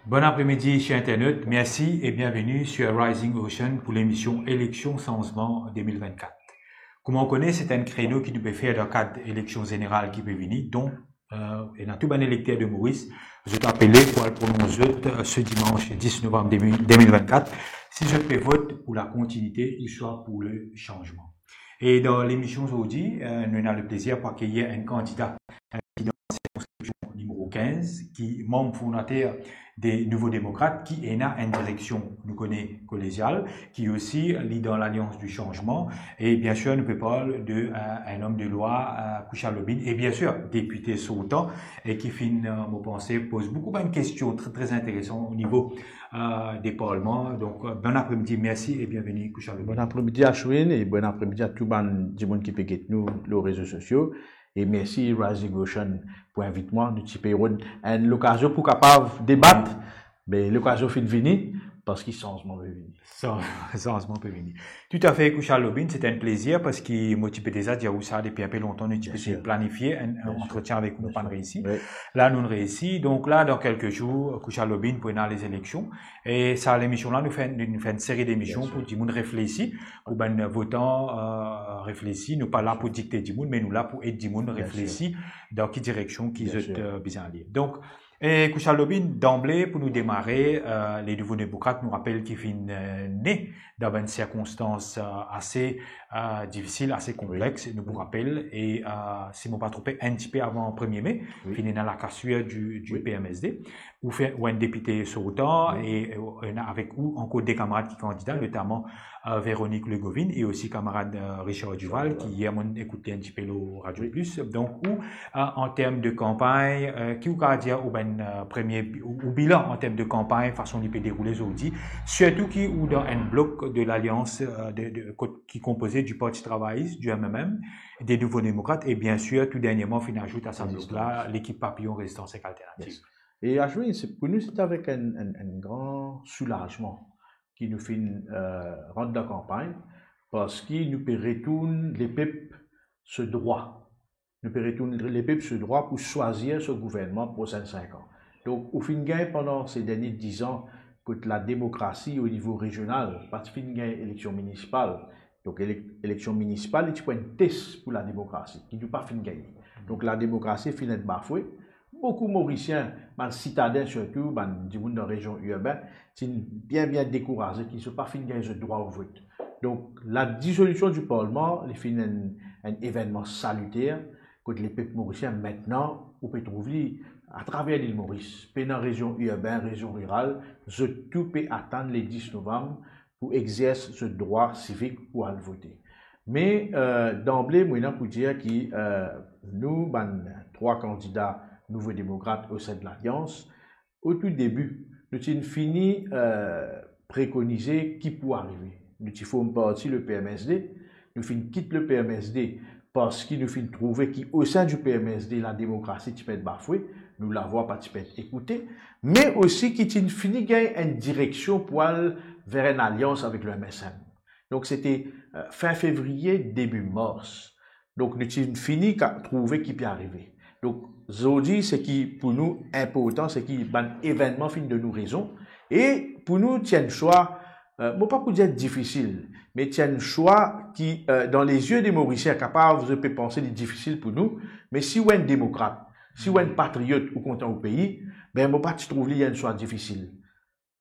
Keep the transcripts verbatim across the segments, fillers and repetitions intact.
Bon apremidi, ser internat. Mersi e bienveni sur Rising Ocean pou lemision Eleksion Sanzman de mil vennkat. Kouma ou kone, se enn kreno ki nou pe fer dan kad eleksion zeneral ki pe vini. Donk, eh, ena tou bann elekter de Moris, zot apele pou al prononse zot, eh, se dimans dis novem de mil, de mil vennkat, si zot pe vot pou la kontinite ouswa pou le sanzman. E dan lemision zordi, eh, nou ena leplezir pou akeyir enn kandida, eh, ki dan sirkonskripsion nimero kinz, ki manm fondater de Nouvo Demokrat, ki ena enn direksion, nou kone, kolegial, ki osi li dan Lalians di Sanzman. E biensir, nou pe parl de, eh, enn om de lwa, eh, Kouchal Lobine, e biensir, depite sortan, e ki finn, eh, mo panse, poz boukou bann kestion tre, tre interesan o nivo, eh, de parlman. Donk, eh, bon apremidi, mersi e bienveni, Kouchal Lobine. Bon apremidi, Ashwin, e bon apremidi a tou bann dimoun ki pe get nou lor rezo sosio. E mersi Rising Ocean pou invit mwa. Nou ti pe rod enn lokazion pou kapav debat, me lokazion finn vini, parski sanzman pe vini. San-, sanzman pe vini. Toutafe, Kouchal Lobine, se enn plezir, parski mo ti pe deza dir ou sa depi enn pe lontan, nou ti pe planife enn, enn antretien avek ou, nou pa'nn reisi. La, nou reisi. Donk la, dan kelke zour, Kouchal Lobine pou ena lezileksion. E sa, lemision la, nou fer, nou fer enn seri lemision pou dimoun reflesi, pou bann votan, eh, reflesi. Nou pa la pou dikte dimoun, me nou la pou ed dimoun reflesi dan ki direksion ki zot, eh, bizin ale. Donk, e Kouchal Lobine, danble, pou nou demare, eh, le Nouvo Demokrat, nou rapel ki finn, eh, ne dan bann sirkonstans, eh, ase, eh, difisil, ase konplex, nou pou rapel, e, eh, si mo pa tronpe, enn tipe avan premie me, finn ena lakasir di, di P M S D. Ou fer, ou enn depite sortan, e, e, ena avek ou ankor de kamarad ki kandida, notaman, eh, Véronique Legovin e osi kamarad, eh, Richard Duval, ki yer mo'nn ekout li enn tipe lor Radio Plus. Donk, ou, eh, an term de kanpagn, eh, ki ou kapav dir, ou bann, eh, premie bi-, ou, ou bilan an term de kanpagn, fason li pe deroule zordi, sirtou ki ou dan enn blok de lalians, eh, de, de, kot-, ki konpoze di Parti Travayis, di M M M, de Nouvo Demokrat, e biensir, tou dernierman, finn azout a sa blok la, lekip Papiyon Rezistans ek Alternativ. E Ashwin, se, pou nou, se avek enn, enn, enn gran soulazman ki nou finn, eh, rant dan kanpagn, parski nou pe retourn lepep so drwa. Nou pe retourn lepep so drwa pou swazir so gouvernman prosin sink an. Donk, ou finn gagn pandan se dernie diz an, kot lademokrasi o nivo rezional, pa ti finn gagn eleksion minisipal. Donk, elek-, eleksion minisipal, li ti pou enn tes pou lademokrasi, ki nou pa finn gagne. Donk, lademokrasi finn et bafwe. Boukou Morisien, bann sitaden sirtou, bann dimoun dan rezion irben, ti bien, bien dekouraze ki zot pa finn gagn zot drwa o vot. Donk, ladizolision di parlman, li finn enn, enn evennman saliter, kot lepep morisien, mintnan, ou pe trouv li atraver Lil Moris, pena rezion irben, rezion riral, zot tou pe atann le dis novem pou exers zot drwa sivik pou al vote. Me, eh, danble, mo ena pou dir ki, eh, nou, bann trwa kandida Nouvo Demokrat o sein de Lalians, o tou debi, nou ti fini, eh, prekonize ki pou arive. Nou ti form parti le P M S D, nou finn kit le P M S D parski nou finn trouve ki o sein di P M S D, lademokrasi ti pe et bafwe, nou lavwa pa ti pe et ekoute, me osi ki ti fini gagn enn direksion pou al ver enn alians avek le M S M. Donk, se te, eh, fin fevriye, debi mars. Donk, nou ti fini ka-, trouve ki pe arive. Donk, zordi, seki pou nou inportan, seki bann evennman finn donn nou rezon. E pou nou, ti enn swa, eh, mo pa pou dir difisil, me ti enn swa ki, eh, dan lezie de Morisien, kapav, zot pe panse li difisil pou nou, me si ou enn demokrat, si ou enn patriot, ou kontan ou pei, be, mo pa ti trouv li enn swa difisil.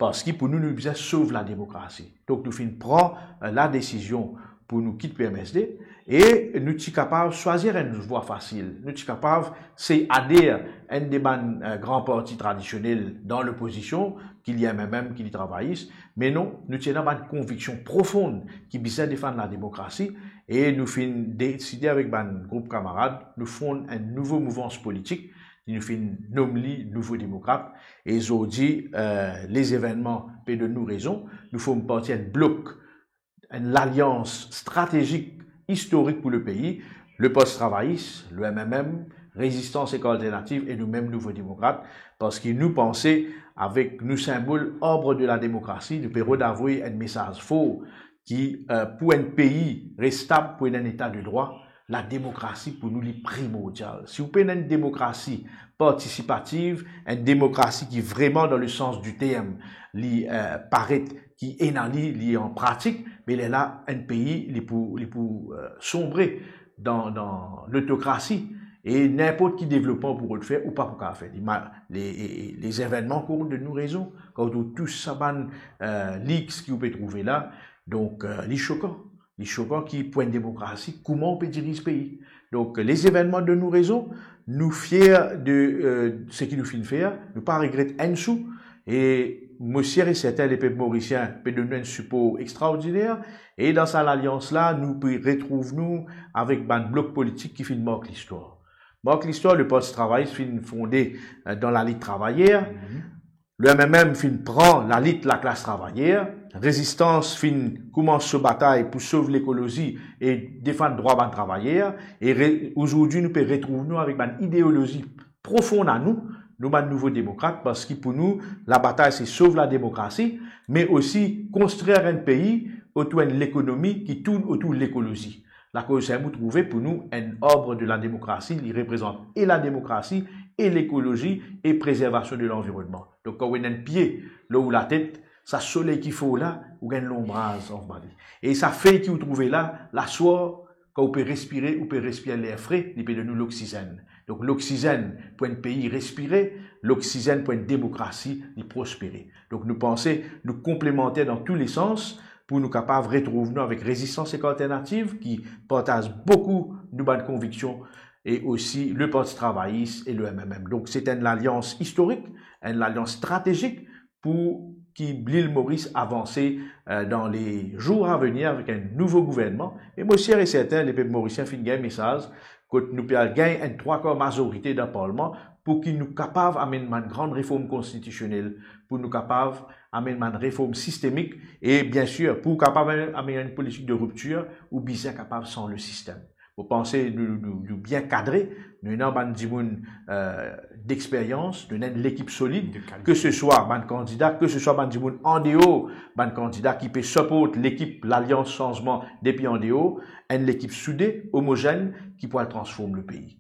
Parski pou nou, nou bizin sov lademokrasi. Donk, nou finn pran, eh, ladesizion pou nou kit P M S D e nou ti kapav swazir enn vwa fasil. Nou ti kapav sey ader enn de bann, eh, gran parti tradisionel dan lopozision, ki li M M M, ki li Travayis. Me non, nou ti ena bann konviksion profonn ki bizin defann lademokrasi e nou finn deside avek bann group kamarad, nou fond enn nouvo mouvans politik ki nou finn nom li Nouvo Demokrat. E zordi, eh, lezevennman pe donn nou rezon. Nou form parti enn blok, enn lalians stratezik, istorik pou lepei, le Parti Travayis, le M M M, Rezistans ek Alternativ e nou mem Nouvo Demokrat, parski nou panse, avek nou sinbol Arbre de la Démocratie, nou pe rod avoy enn mesaz for ki, eh, pou enn pei res stab, pou ena enn eta de drwa, Lademokrasi pou nou li primordial. Si ou pena enn demokrasi partisipativ, enn demokrasi ki vreman dan le sans du terme, li, eh, paret ki ena li, li an pratik, me lerla enn pei, li pou, li pou, eh, sonbre dan, dan lotokrasi. E ninport ki devlopman ou pou rod fer, ou pa pou kapav fer li. Ma-, le, le, lezevennman kourant donn nou rezon. Kan ou trouv tou sa bann, eh, leaks ki ou pe trouve la, donk, eh, li sokan. Li sokan ki pou enn demokrasi, kouma ou pe diriz pei. Donk, lezevennman donn nou rezon, nou fier de, eh, seki nou finn fer, nou pa regret enn sou, e mo sir e sertin lepep morisien pe donn nou enn sipor extraordiner, e dan sa lalians la, nou pe retrouv nou avek bann blok politik ki finn mark listwar. Mark listwar, le Parti Travayis finn fonde, eh, dan lalit travayer, Mhm. le M M M finn pran lalit laklas travayer, Rezistans finn koumans so batay pou sov lekolozi e defann drwa bann travayer, e re-, ozordi nou pe retrouv nou avek bann ideolozi profon a nou, nou bann nouvo demokrat, parski pou nou, labatay se sov lademokrasi, me osi konstrir enn pei otour enn lekonomi ki tourn otour lekolozi. Lakoz sa mo trouve pou nou, enn arbre de la démocratie, li reprezant e lademokrasi, e lekolozi, e prezervasion de lanvironnman. Donk, kan ou ena enn pie lor ou latet, sa soley ki for la, ou gagn lonbraz anba li. E sa fey ki ou trouve la, laswar, kan ou pe respire, ou pe respire ler fre, li pe donn ou loksizenn. Donk, loksizenn pou enn pei respire, loksizenn pou enn demokrasi, li prospere. Donk, nou panse, nou konplemanter dan tou le sans, pou nou kapav retrouv nou avek Rezistans Ek Alternativ, ki partaz boukou nou bann konviksion, e osi le Parti Travayis e le M M M. Donk, se enn lalians istorik, enn lalians stratezik pou ki Lil Moris avanse, eh, dan le zour a venir avek enn nouvo gouvernman. E mo sir e sertin, lepep morisien finn gagn mesaz, kot nou pe al gagn enn trwa kar mazorite dan parlman, pou ki nou kapav amenn bann gran reform konstitisionel, pou nou kapav amenn bann reform sistemik, e biensir, pou kapav amenn, amenn enn politik de riptir, ou bizin kapav sanz le sistem. Mo panse nou, nou, nou bien kadre, nou ena bann dimoun, eh, dexperyans, nou ena enn lekip solid, De kalite. Ke se swa bann kandida, ke se swa bann dimoun andeor, bann kandida ki pe siport lekip Lalians Sanzman depi andeor, enn lekip soude, omozenn, ki pou al transform le pei.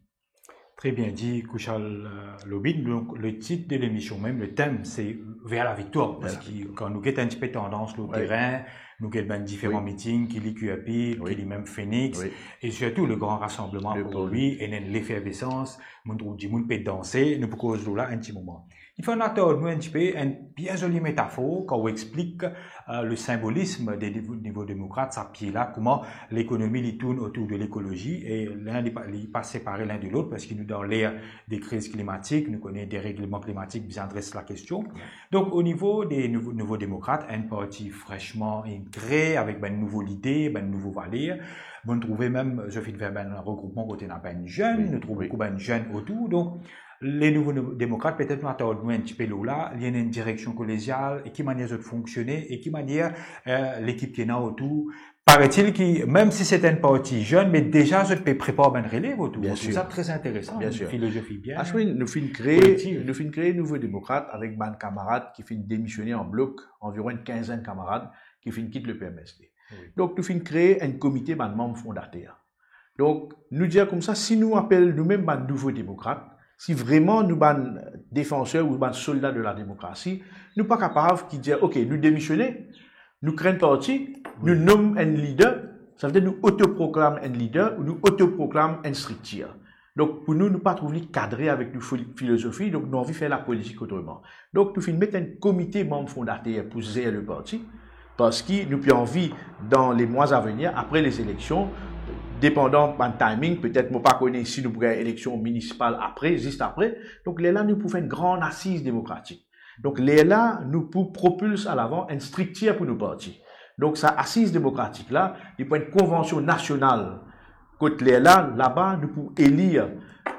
Très bien dit, Kushal, euh, Lobin. Donc, le titre de l'émission même, le thème, c'est vers la victoire. Vers la victoire. Parce que quand nous guettons un petit peu tendance, le Oui. terrain, nous guettons différents Oui. meetings, qui li Q R P, Oui. qui li même Phoenix, Oui. et surtout le grand rassemblement Le pour grand. lui, et l'effervescence, mon trouve dimoun pe danse, nou pou koz lo la enn ti moman. Li fer nou atard nou enn ti pe, enn bien zoli metafor, kan ou explik, euh, le symbolisme des niveaux, niveaux démocrates, sa pie la, kouma lekonomi li tourn otour de lekolozi, e linn li pa, li pa separe linn de lot, parski nou dan ler de kriz klimatik, nou kone deregleman klimatik, bizin adres la kestion. Donk, o nivo de Nouvo, Nouvo Demokrat, enn parti fresman kree, avek bann nouvo lide, bann nouvo valer, bon, nou trouve mem, zot finn fer bann regroupman kot ena bann zenn, Oui, nou trouve oui. boukou bann zenn otour. Donk, le Nouvo Demokrat, petet nou atard nou enn ti pe lo la, li ena enn direksion kolegial, e ki manier zot fonksione, e ki manier, euh, lekip ki ena otour. Paraît-il ki, mem si se enn parti zenn, me deza zot pe prepar bann relev otour. Bien Mo trouv sir. sa tre interesan, Bien enn sir. filozofi bien Ashwin, nou finn kree, kolektiv. nou finn kree Nouvo Demokrat avek bann kamarad ki finn demisione an blok, anviron enn kinzenn kamarad ki finn kit le P M S D. Oui. Donk, nou finn kree enn komite bann manm fondater. Donk, nou dir koumsa, si nou apel noumem bann Nouvo Demokrat, si vreman nou bann defanser ou bann solda de la demokrasi, nou pa kapav ki dir, "Ok, nou demisione, nou kree enn parti, nou Oui. nom enn lider," savedir nou otoproklam enn lider ou nou otoproklam enn striktir. Donk, pou nou, nou pa trouv li kadre avek nou fil-, filozofi, donk nou anvi fer lapolitik otreman. Donk, nou finn met enn komite manm fondater pou zer le parti, parski nou pe anvi, dan le mwa a venir, apre lezileksion, depandan bann timing, petet mo pa kone si nou pou gagn eleksion minisipal apre, zis apre, donk lerla nou pou fer enn gran asiz demokratik. Donk lerla nou pou propilt alavan enn striktir pou nou parti. Donk sa asiz demokratik la, li pou enn konvansion nasional. Kot lerla, laba, nou pou elir,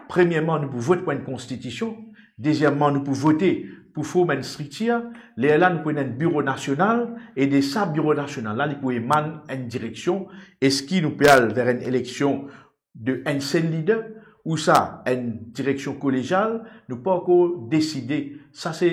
premierman, nou pou vot pou enn konstitision, dezieman, nou pou vote pou form enn striktir, lerla nou pou ena enn biro nasional, e de sa biro nasional la, li pou emann enn direksion, eski nou pe al ver enn eleksion de enn sel lider, ou sa enn direksion kolegial, nou pa ankor deside, sa se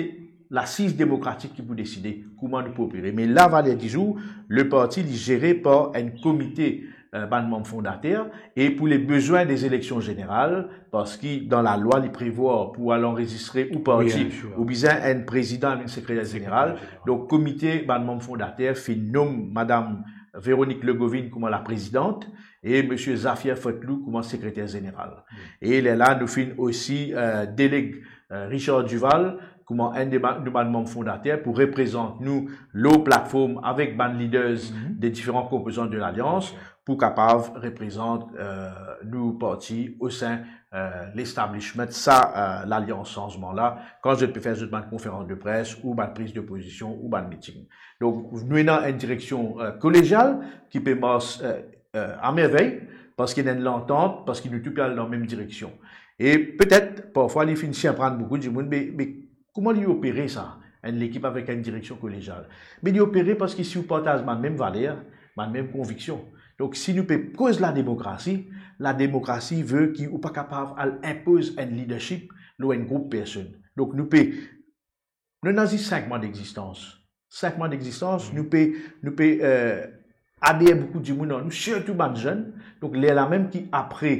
lasiz demokratik ki pou deside kouma nou pou opere. Me la, valer dizour, le parti li zere par enn komite euh, bann manm fondater, e pou le bezwin de zeleksion zeneral, parski dan lalwa li prevwar pou al anrezistre ou parti, ou bizin enn prezidan, enn sekreter zeneral. Donk, komite bann manm fondater finn nom Madam Véronique Legovin kouma laprezidant e Misie Zafier Fotelou kouma sekreter zeneral. E lerla nou finn osi, euh, deleg, euh, Richard Duval kouma enn de ba-, nou bann manm fondater pou reprezant nou lor platform avek bann leaders de diferan konpozan de lalians pou kapav reprezant, euh, nou parti osin, euh, lestablishment, sa, euh, Lalians Sanzman la, kan zot pe fer zot bann konferans de pres ou bann priz de pozision ou bann miting. Donk, nou ena enn direksion, euh, kolegial ki pe mars, euh, euh, a mervey, parski ena enn lantant, parski nou tou pe al dan mem direksion. E petet, parfwa, li finn sirprann boukou dimoun, me, me kouma li opere sa, enn lekip avek enn direksion kolegial? Me li opere parski si ou partaz bann mem valer, bann mem konviksion. Donk, si nou pe koz lademokrasi, lademokrasi ve ki ou pa kapav al inpoz enn leadership lor enn group personn. Donk, nou pe, nou ena zis sink mwa degzistans. Sink mwa degzistans, nou pe, nou pe, euh, ader boukou dimoun an nou, sirtou bann zenn. Donk, lerla mem ki apre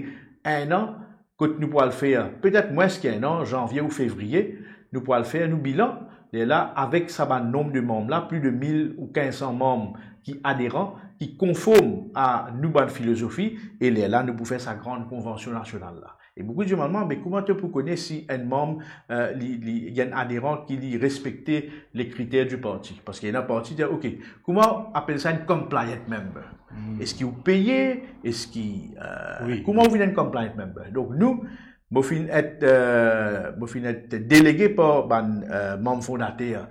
enn an, kot nou pou al fer, petet mwins ki enn an, zanvie ou fevriye, nou pou al fer nou bilan. Lerla, avek sa bann nonb de manm la, pli de mil ou kinz san manm ki aderan, ki konform a nou bann filozofi, e lerla nou pou fer sa gran konvansion nasional la. E boukou dir mwa, me kouma to pou kone si enn manm, euh, li, li, li enn aderan ki li respekte le kriter di parti? Parski ena parti dir, ok, kouma apel sa enn compliant member? Eski ou peye? Eski, euh, kouma ou vinn enn compliant member? Donk nou, mo finn et, euh, mo finn et delege par bann, euh, manm fondater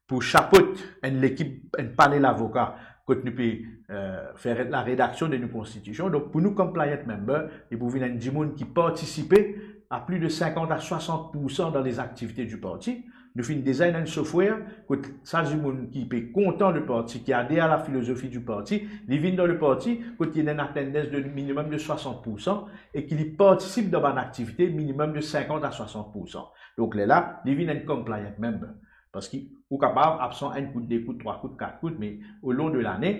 pou sapot enn lekip, enn panel avoka, kot nou pe, euh, fer laredaksion de nou konstitision. Donk, pou nou compliant member, li pou vinn enn dimoun ki partisipe a pli de sinkant a swasant poursan dan lezaktivite di parti. Nou finn deza ena enn software, kot sa dimoun ki pe kontan le parti, ki ader a lafilozofi di parti, li vinn dan le parti, kot li ena enn attendance de minimum de swasant poursan, e ki li partisip dan bann aktivite minimum de sinkant a swasant poursan. Donk, lerla, li vinn enn compliant member. Parski ou kapav absan enn kout, de kout, trwa kout, kat kout, me olong de lane,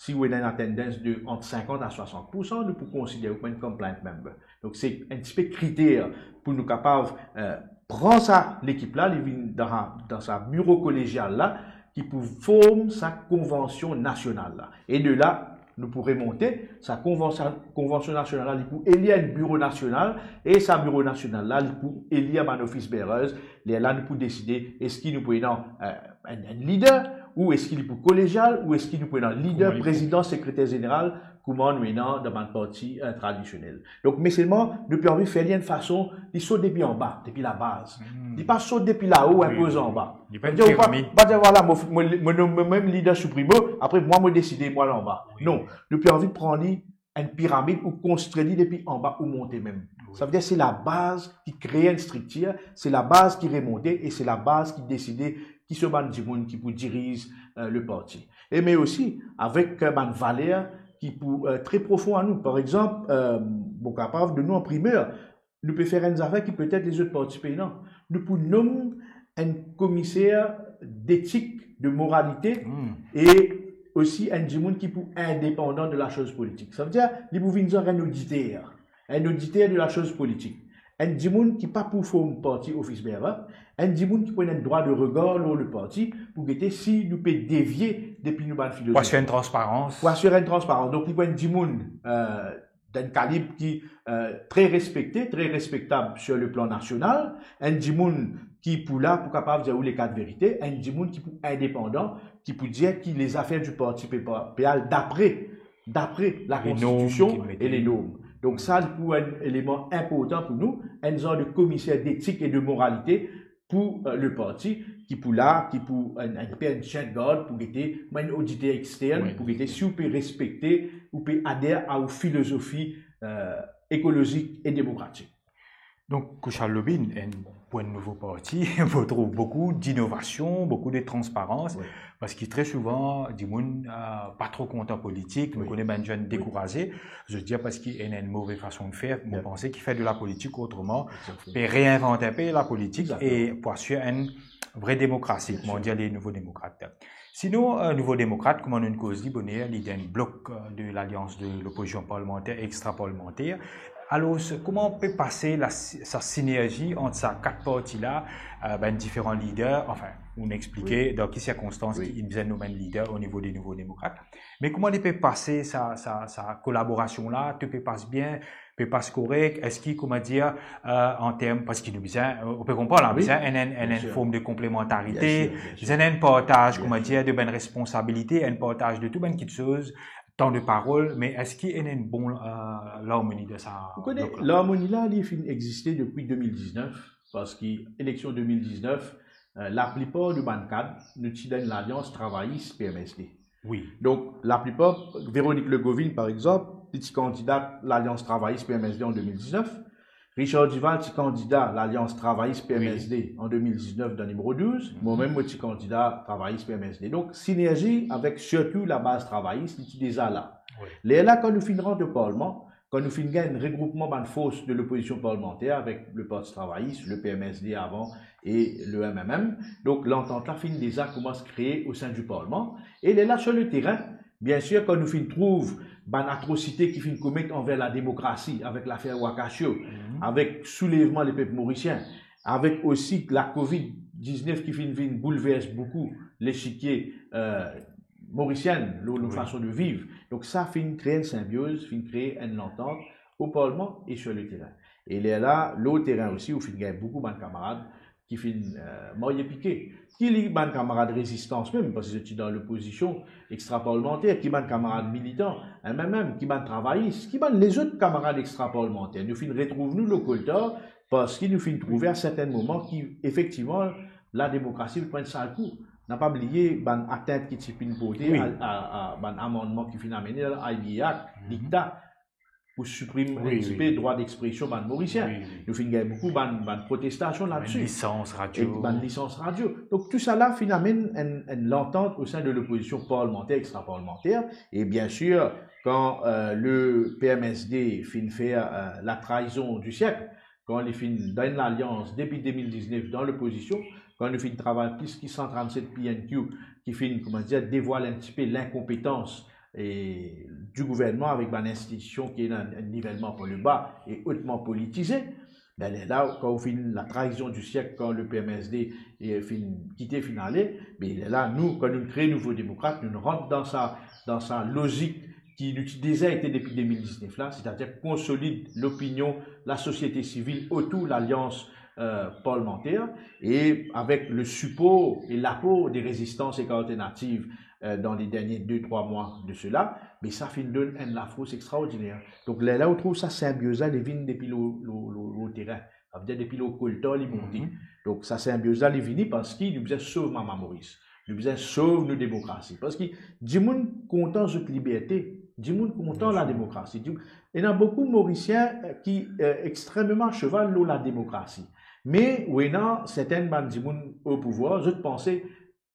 si ou ena enn attendance de ant sinkant a swasant poursan, nou pou konsidere ou kouma enn compliant member. Donk, se enn tipe kriter pou nou kapav, euh, pran sa lekip la, li vinn dan, dan sa biro kolegial la, ki pou form sa konvansion nasional la. E de la, nou pou remonte, sa konvansion, konvansion nasional la, li pou elir enn biro nasional, e sa biro nasional la, li pou elir bann office bearers. Lerla nou pou deside eski nou pou ena, euh, enn, enn lider, ou eski li pou kolegial, ou eski nou pou ena lider, prezidan, sekreter zeneral, kouma nou ena dan bann parti, euh, tradisionel. Donk, me selman, nou pe anvi fer li enn fason, li sot depi anba, depi labaz. Li pa sot depi lao, inpoz anba. Li pa enn piramid. Pa dir, vwala, mo, mo, mo, mo mem lider siprimo, apre mwa, mo deside, mwa, anba. Non, nou pe anvi pran li enn piramid ou konstrir li depi anba ou monte mem. Savedir se labaz ki kree enn striktir, se labaz ki remonte e se labaz ki deside ki so bann dimoun ki pou diriz, euh, le parti. E me osi avek, euh, bann valer ki pou, euh, tre profon a nou. Par exanp, euh, bon, kapav donn nou an primer, nou pe fer enn zafer ki petet lezot parti pena. Nou pou nom enn komiser detik, de moralite, e osi enn dimoun ki pou indepandan de lasoz politik. Savedir, li pou vinn zanr enn oditer, enn oditer de lasoz politik. Enn dimoun ki pa pou form parti office bearer, enn dimoun ki pou ena enn drwa de regar lor le parti, pou gete si nou pe devie depi nou bann filozofi. Pou asir enn transparans. Pou asir enn transparans. Donk, li pou enn dimoun, euh, dan enn kalib ki, euh, tre respekte, tre respektab sur le plan nasional, enn dimoun ki pou la pou kapav dir ou le kat verite, enn dimoun ki pou indepandan, ki pou dir ki lezafer di parti pe pa, pe al dapre, dapre lakonstitision e le norm. Donk sa, li pou enn eleman inportan pou nou, enn zanr de komiser detik e de moralite, pou, euh, le parti, ki pou la, ki pou enn, enn pe enn sien de gard pou gete, kouma enn oditer extern, pou gete si ou pe respekte, ou pe ader a ou filozofi, euh, ekolozik e demokratik. Donk, Kushal Lobin, enn, pou enn nouvo parti, mo trouv boukou dinovasion, boukou de transparans, parski tre souvan, dimoun, euh, pa tro kontan politik, nou kone bann zenn dekouraze, zot dir parski ena enn move fason de fer, mo panse ki fer de lapolitik otreman, pe reinvant enn pe lapolitik e pou asir enn vre demokrasi, kouma dir le Nouvo Demokrat. Sinon, euh, Nouvo Demokrat, kouma nou koz li boner, li dan enn blok, euh, de lalians de lopozision parlimanter, extra-parlimanter. Alor, kouma pe pase la, sa sinerzi ant sa kat parti la, euh, bann diferan lider, anfin, ou explike dan ki sirkonstans ki inn bizin nom enn lider o nivo de Nouvo Demokrat. Me kouma li pe pase sa, sa, sa kolaborasion la, tou pe pas bien, pe pas korek, eski, kouma dir, euh, an term, parski nou bizin, euh, ou pe konpran la, bizin enn, enn, enn, enn form de konplementarite, bizin enn partaz, kouma dir, de bann responsabilite, enn partaz de tou bann kiksoz, tan de parol, me eski ena enn bon, euh, larmoni dan sa? Ou kone, larmoni la, li finn existe depi de mil diznef, parski eleksion de mil diznef, euh, laplipar de bann kad, nou ti dan lalians travayis P M S D. Wi. Donk, laplipar, Véronique Le Goovin, par exanp, li ti kandida lalians travayis P M S D an de mil diznef. Richard Duval ti kandida lalians travayis P M S D an de mil diznef dan nimero douz. Mwa mem, mo ti kandida travayis P M S D. Donk, sinerzi avek sirtou labaz travayis, li ti deza la. Wi. Lerla, kan nou finn rant o parlman, kan nou finn gagn regroupman bann fors de lopozision parlimanter avek le Parti Travayis, le P M S D avan e le M M M. Donk, lantant la finn deza koumans kree o sein du parlman. E lerla, sur le terrain, bien sir, kan nou finn trouv bann atrosite ki finn komet anver lademokrasi, avek lafer Wakasio, avek soulevman lepep morisien, avek osi la covid diznef ki finn vinn boulvers boukou lesikye, euh, morisien, lor, lor fason de viv. Donk sa finn kree enn sinbioz, finn kree enn lantant o parlman e sur le terrain. E lerla, lor terin osi, ou finn gagn boukou bann kamarad ki finn, euh, marye pike. Ki li bann kamarad rezistans mem, parski zot ti dan lopozision extra-parlimanter, ki bann kamarad militan, M M M, ki bann travayis, ki bann lezot kamarad extra-parlimanter. Nou finn retrouv nou lor koltar, parski nou finn trouve a sertin moman ki, efektivman, lademokrasi pran enn sal kou. Nou pa bliye bann atint ki ti finn porte a, a, a bann amannman ki finn amene dan I B A Act, dikta, pou siprim enn tipe drwa dexpresion bann Morisien. Nou finn gagn boukou bann, bann protestasion ladsi. Bann lisans radio. Ek bann lisans radio. Donk, tousala finn amenn enn, enn lantant o sein de lopozision parlimanter, extra-parlimanter. E bien sir, kan, euh, le P M S D finn fer, euh, la trahison du siècle, kan li finn dan enn lalians depi de mil diznef dan lopozision, kan nou finn travay plis ki san trannset P N Q ki finn, kouma dir, devwal enn tipe linkonpetans e du gouvernman avek bann institision ki ena enn nivelman par le ba e otman politize, be lerla, kan ou finn la trahison du siècle, kan le P M S D, e, finn kite, finn ale, be lerla, nou, kan nou kree Nouvo Demokrat, nou rant dan sa, dan sa lozik ki nou ti deza ete depi de mil diznef la, setadir konsolid lopinion, lasosiete sivil otour lalians, euh, parlimanter, e avek le sipor e lapor de Rezistans ek Alternativ, euh, dan le dernie de, trwa mwa de sela, be sa finn donn enn lafors extraordiner. Donk, lerla ou trouv sa sinbioz la, li vinn depi lor, lor, lor, lor terin. Savedir depi lor koltar li monte. Donk, sa sinbioz la, li vini parski nou bizin sov mama Moris. Nou bizin sov nou demokrasi. Parski dimoun kontan zot liberte, dimoun kontan lademokrasi. Dimoun, ena boukou Morisien, euh, ki, euh, extrememan a seval lor lademokrasi. Me ou ena sertin bann dimoun o pouvwar, zot panse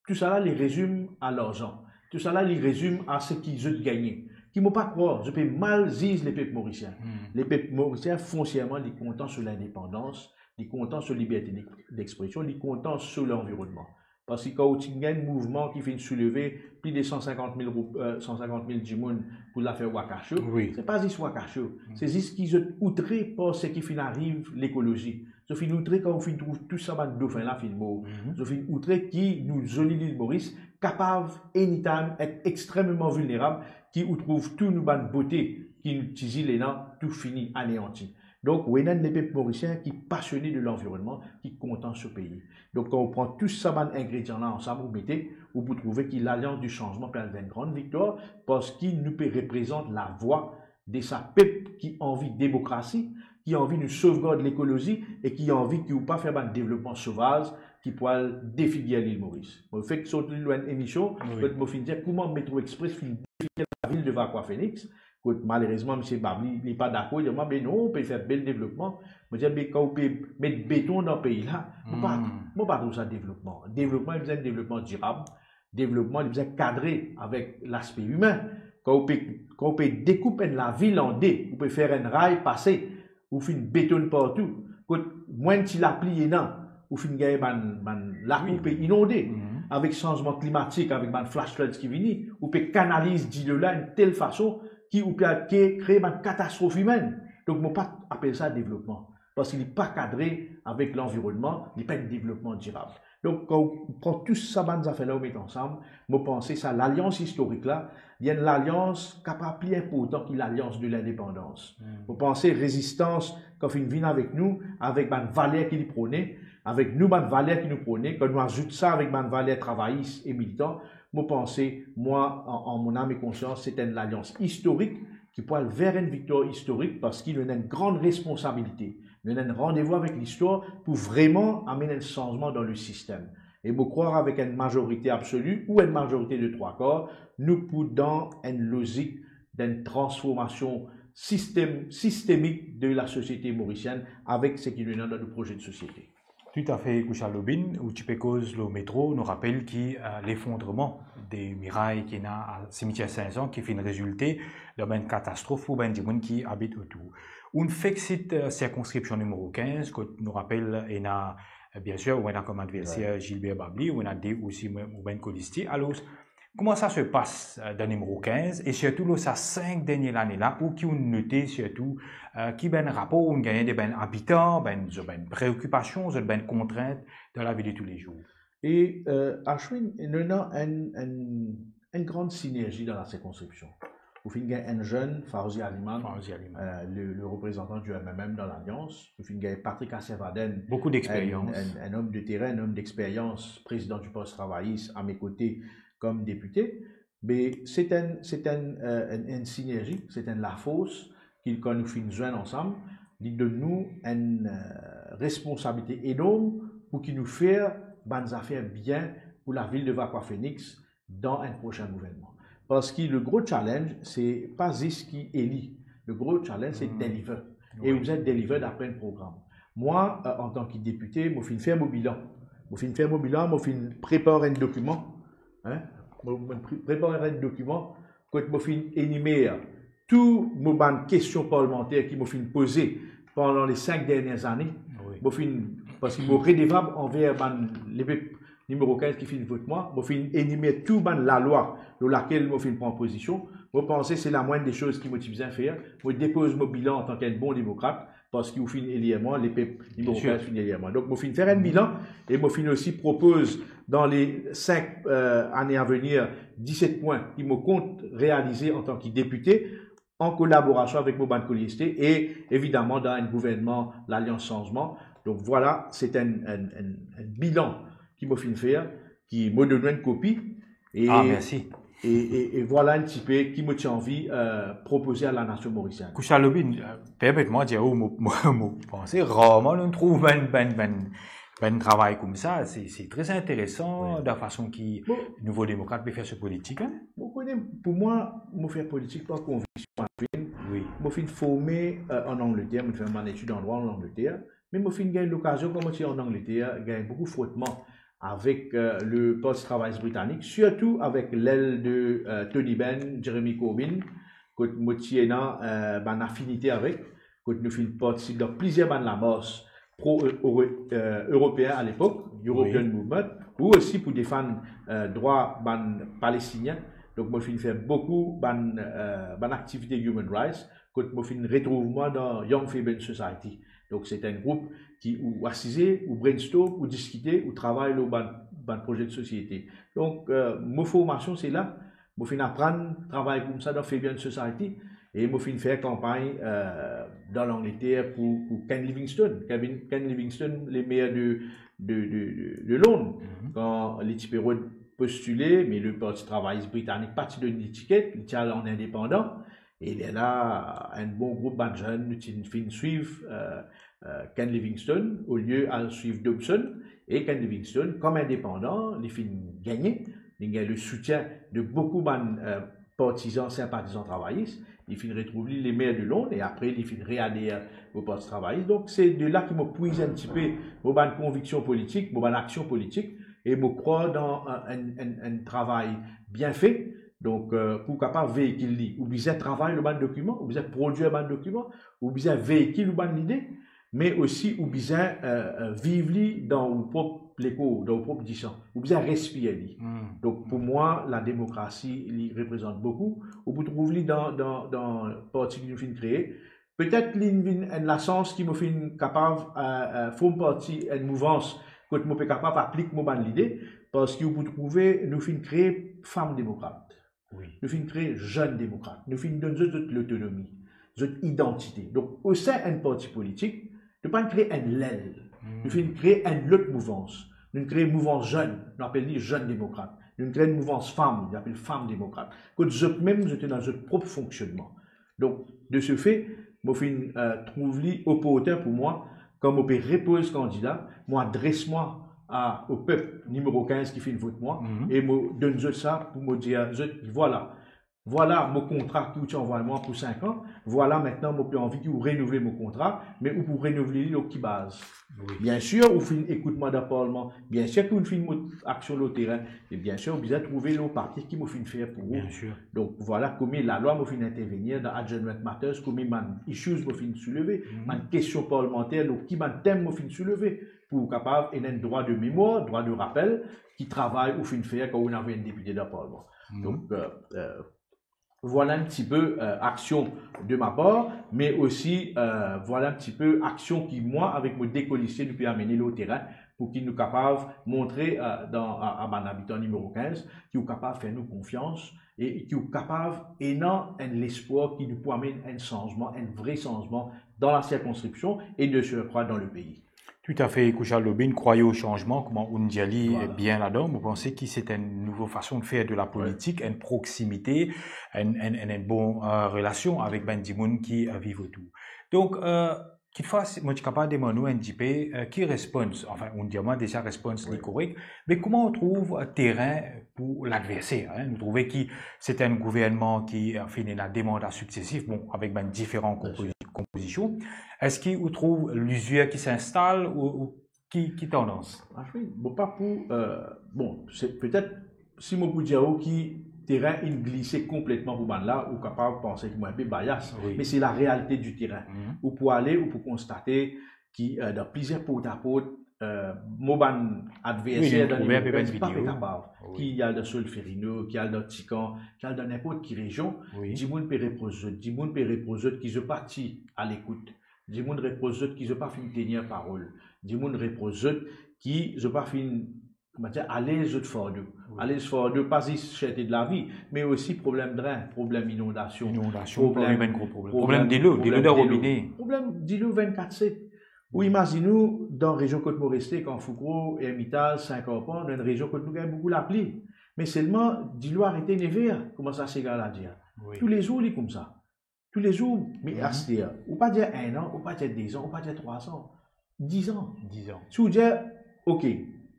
tousala li rezim a larzan. Tousala li rezim a seki zot gagne. Ki mo pa krwar, zot pe mal ziz lepep Morisien. Lepep Morisien, fonsierman, li kontan so lindepandans, li kontan so liberte de, dexpresion, li kontan so lanvironnman. Parski kan ou ti gagn mouvman ki finn souleve pli de san sinkant mil rou-, euh, san sinkant mil dimoun pou lafer Wakasio, se pa zis Wakasio, se zis ki zot outre par seki finn ariv lekolozi. Zot finn outre kan ou finn trouv tou sa bann dofin la finn mor. Zot finn outre ki nou zoli Lil Moris kapav anytime et extrememan vilnerab, ki ou trouv tou nou bann bote ki nou ti zil ena, tou fini, aneanti. Donk, ou ena enn lepep Morisien ki pasione de lanvironnman, ki kontan so pei. Donk, kan ou pran tou sa bann ingredian la ansam, ou mete, ou pou trouve ki Lalians di Sanzman pe al fer enn gran viktwar, parski nou pe reprezant lavwa de sa pep ki anvi demokrasi, ki anvi nou sovgard lekolozi e ki anvi ki ou pa fer bann devlopman sovaz ki pou al defigir Lil Moris. Mo fek sorti lor enn emision, kot mo finn dir kouma Metro Express finn defigir lavil de Vacoas Phoenix, kot malerezman, misie Bab, li, li pa dakor, li dir mwa, "Be non, ou pe fer bel devlopman." Mo dir, "Be kan ou pe met beton dan pei la, mo pa, mo pa trouv sa devlopman." Devlopman, li bizin devlopman dirab. Devlopman, li bizin kadre avek laspe imin. Kan ou pe, kan ou pe dekoup enn lavil an de, ou pe fer enn ray pase, ou finn betonn partou. Kot mwin ti lapli ena, ou finn gagn bann, bann lakour pe inonde. Avek sanzman klimatik, avek bann flash floods ki vini, ou pe kanaliz dilo la enn tel fason ki ou pe al kre-, kree bann katastrof imenn. Donk, mo pa apel sa devlopman, parski li pa kadre avek lanvironnman, li pa enn devlopman dirab. Donk, kan ou pran tou sa bann zafer la, ou met ansam, mo panse sa lalians istorik la, li enn lalians kapav pli inportan ki lalians de lindepandans. Hmm. Mo panse rezistans, kan finn vinn avek nou, avek bann valer ki li prone, avek nou bann valer ki nou prone, kan nou azout sa avek bann valer travayis e militan, mo panse, mwa, an, an mon am e konsians, se enn lalians istorik ki pou al ver enn viktwar istorik, parski nou ena enn gran responsabilite, nou ena enn randevou avek listwar pou vreman amenn enn sanzman dan le sistem. E mo krwar avek enn mazorite absoli ou enn mazorite de trwa kar, nou pou dan enn lozik d'enn transformasion sistem, sistemik de lasosiete morisienn avek seki nou ena dan nou proze de sosiete. Toutafe, Kouchal Lobine, ou ti pe koz lor metro, nou rapel ki, eh, lefondreman de miray ki ena a simitier Saint-Jean ki finn rezilte dan bann katastrof pou bann dimoun ki abit otour. Ou'nn fek sit, eh, sirkonskripsion nimero kinz, kot nou rapel ena, eh, biensir, ou ena kom adverser Gilbert Babli, ou ena de osi, ou bann kolistier. Alor, kouma sa se pas, eh, dan nimero kinz, e sirtou lor sa sink dernie lane la, ou ki ou'nn note sirtou, eh, ki bann rapor ou'nn gagne de bann abitan, bann, zot bann preokipasion, zot bann kontrint dan lavi de toulezour? E, eh, Ashwin, nou ena enn, enn, enn gran sinerzi dan lasirkonskripsion. Ou finn gagn enn zenn, Fauzi Aliman, Fauzi Aliman. Eh, le, le reprezantan di M M M dan Lalians. Ou finn gagn Patrick Asirvaden, Boukou dexperyans. Enn, enn, enn om de terin, enn om dexperyans, prezidan di Parti Travayis, a me kote kom depite. Me se enn, se enn, eh, enn, enn sinerzi, se enn lafors ki, kan nou finn zwenn ansam, li donn nou enn, eh, responsabilite enorm pou ki nou fer bann zafer bien pou lavil de Vacoas Phoenix dan enn prosin gouvernman. Parski le gro challenge, se pa zis ki eli. Le gro challenge, se deliver. E ou bizin deliver dapre enn program. Mwa, eh, antan ki depite, mo finn fer mo bilan. Mo finn fer mo bilan, mo finn prepar enn dokiman. Hein? Mo, mo pre-, prepar enn dokiman kot mo finn enimer tou mo bann kestion parlimanter ki mo finn poze pandan le sink dernie zane. Wi. Mo finn, parski mo redevab anver bann lepep nimero kinz ki finn vot mwa, mo finn enimer tou bann lalwa lor lakel mo finn pran pozision. Mo panse se lamwenn de soz ki mo ti bizin fer. Mo depoz mo bilan antan ki enn bon demokrat, parski ou finn elir mwa, lepep nimero kinz finn elir mwa. Donk, mo finn fer enn bilan e mo finn osi propoz dan le sink, eh, ane a venir, diset pwin ki mo kont realize antan ki depite, an kolaborasion avek mo bann kolistier e, evidaman, dan enn gouvernman Lalians Sanzman. Donk, vwala, se enn, enn, enn, enn bilan ki mo finn fer, ki mo donn ou enn kopi. E, ah, mersi. E, e, e vwala enn tipe ki mo ti anvi, eh, propoze a lanasion morisienn. Kouchal Lobine, eh, permet mwa dir ou, mo, mo, mo panse, rarman nou trouv bann, bann, bann, bann travay koumsa. Se, se tre interesan, wi, dan fason ki Nouvo Demokrat pe fer so politik, hein? Mo kone, pou mwa, mo fer politik par konviksion, Marvin. Wi. Mo finn forme, eh, an Angleter, mo fer bann etid an drwa an Angleter. Me mo finn gagn lokazion, kan mo ti an Angleter, gagn boukou frotman avek, eh, le Parti Travayis Britanik, sirtou avek lel de, eh, Tony Benn, Jeremy Corbyn, kot mo ti ena, eh, bann afinite avek, kot nou finn partisip dan plizier bann lamars pro-, eh, euro-, eh, eropeen a lepok, European Movement, ou osi pou defann, eh, drwa bann Palestinien. Donk, mo finn fer boukou bann, eh, bann aktivite human rights, kot mo finn retrouv mwa dan Young Fabian Society. Donk, se enn group ki ou asize, ou brainstorm, ou diskite, ou travay lor bann, bann proze de sosiete. Donk, eh, mo formasion, se la. Mo finn aprann travay koumsa dan Fabian Society e mo finn fer kanpagn, eh, dan Langleter pou, pou Ken Livingstone. Ken, Ken Livingstone, le mer de, de, de, de, de Lond. Mhm. Kan li ti pe rod postile, me le Parti Travayis Britanik pa ti donn li tiket, li ti al an indepandan. E lerla, enn bon group bann zenn, nou ti finn swiv, eh, eh, Ken Livingstone, olie al swiv Dobson. E Ken Livingstone, kom indepandan, li finn gagne, li gagn le soutien de boukou bann, eh, partizan, sinpatizan travayis. Li finn retrouv li le mer de Lond e apre li finn reader o Parti Travayis. Donk, se de la ki mo pwiz enn tipe mo bann konviksion politik, mo bann aksion politik, e mo krwar dan, eh, enn, enn, enn travay bien fe. Donk, eh, pou kapav veikil li, ou bizin travay lor bann dokiman, ou bizin prodwir bann dokiman, ou bizin veikil ou bann lide. me osi ou bizin, euh, euh, viv li dan ou prop lekor, dan ou prop disan. Ou bizin respir li. Donk, pou mwa, lademokrasi, li reprezant boukou. Ou pou trouv li dan, dan, dan parti ki nou finn kree. Petet li vinn enn lasans ki mo finn kapav, euh, euh, form parti enn mouvans kot mo pe kapav aplik mo bann lide, parski ou pou trouve nou finn kree Fam Demokrat. Nou finn kree Zenn Demokrat. Nou finn donn zot, zot lotonomi, zot idantite. Donk, osin enn parti politik, nou pa kree enn lel. Nou finn kree enn lot mouvans. Nou kree mouvans zenn, nou apel li Zenn Demokrat. Nou kree enn mouvans fam, nou apel Fam Demokrat. Kot zot mem, zot ena zot prop fonksionnman. Donk, de se fe, mo finn, euh, trouv li oportin pou mwa, kan mo pe repoz kandida, mo adres mwa a, o pep nimero kinz ki finn vot mwa, e mo donn zot sa pou mo dir zot, vwala, vwala mo kontra ki ou ti anvway mwa pou sink an, vwala, mintnan mo pe anvi ki ou renouvle mo kontra, me ou pou renouvle li lor ki baz? Biensir, ou finn ekout mwa dan parlman, biensir ki ou finn mont aksion lor terin, e biensir, ou bizin trouve lor papie ki mo finn fer pou ou. Donk, vwala, kouma lalwa mo finn intervenir dan Adjournment Matters, kouma bann issues mo finn souleve, bann kestion parlmanter, lor ki bann tem mo finn souleve, pou kapav ena enn drwa de memwar, drwa de rapel, ki travay ou finn fer kan ou ena enn depite dan parlman. Donk, euh, euh, vwala enn tipe, euh, aksion de ma par, me osi, euh, vwala enn tipe aksion ki mwa, avek mo de kolisie, nou pe amene lor terin, pou ki nou kapav montre, euh, dan, a, a bann abitan nimero kinz, ki ou kapav fer nou konfians e ki ou kapav ena enn lespwar ki nou pou amenn enn sanzman, enn vre sanzman dan la sirkonskripsion e de surcroît dan le pei. Toutafe, Kouchal Lobin, krwar o sanzman, kouma ou'nn dir li bien ladan, mo panse ki se enn nouvo fason de fer de la politik, enn proksimite, enn, enn, enn, enn bon, euh, relasion avek bann dimoun ki, euh, viv otour. Donk, euh, kitfwa, si mo ti kapav demann ou enn tipe, euh, ki response, anfin, ou'nn dir mwa deza response li korek, me kouma ou trouv, euh, terin pou ladverser, hein? Nou trouve ki se enn gouvernman ki, euh, finn ena de manda siksesif, bon, avek bann diferan konpozi-, konpozision. Eski ou trouv lizir ki sinstal ou, ou ki, ki tandans? Ah wi, bon, pa pou, euh, bon, se petet, si mo pou dir ou ki terin inn glise konpletman pou bann la, ou kapav panse ki mo enpe bias, me se la realite di terin. Ou pou ale, ou pou konstate ki, euh, dan plizier portaport, euh, mo bann adverser dan Imoukaz pa pe kapav. Ki al dan Solferino, ki al dan Tikan, ki al dan ninport ki rezion, dimoun pe repros zot, dimoun pe repros zot ki zot pa ti alekout. Dimoun repros zot ki zot pa finn tenir parol. Dimoun repros zot ki zot pa finn, kouma dir, alez zot fardo. Alez fardo, pa zis serte de lavi, me osi problem drin, problem inondasion, inondasion, problem, problem gro problem. Problem delo, delo dan robine. Problem delo vennkat set. Ou imazinn ou, dan rezion kot mo reste, Kanfou Gro, Ermitaz, Sink Arpan, nou enn rezion kot nou gagn boukou lapli. Me selman, dilo arete nev er, kouma sa sega la dir. Toulezour li koumsa. Toulezour, me aster, ou pa dir enn an, ou pa dir de zan, ou pa dir trwa zan. Diz an. Diz an. Si ou dir, ok,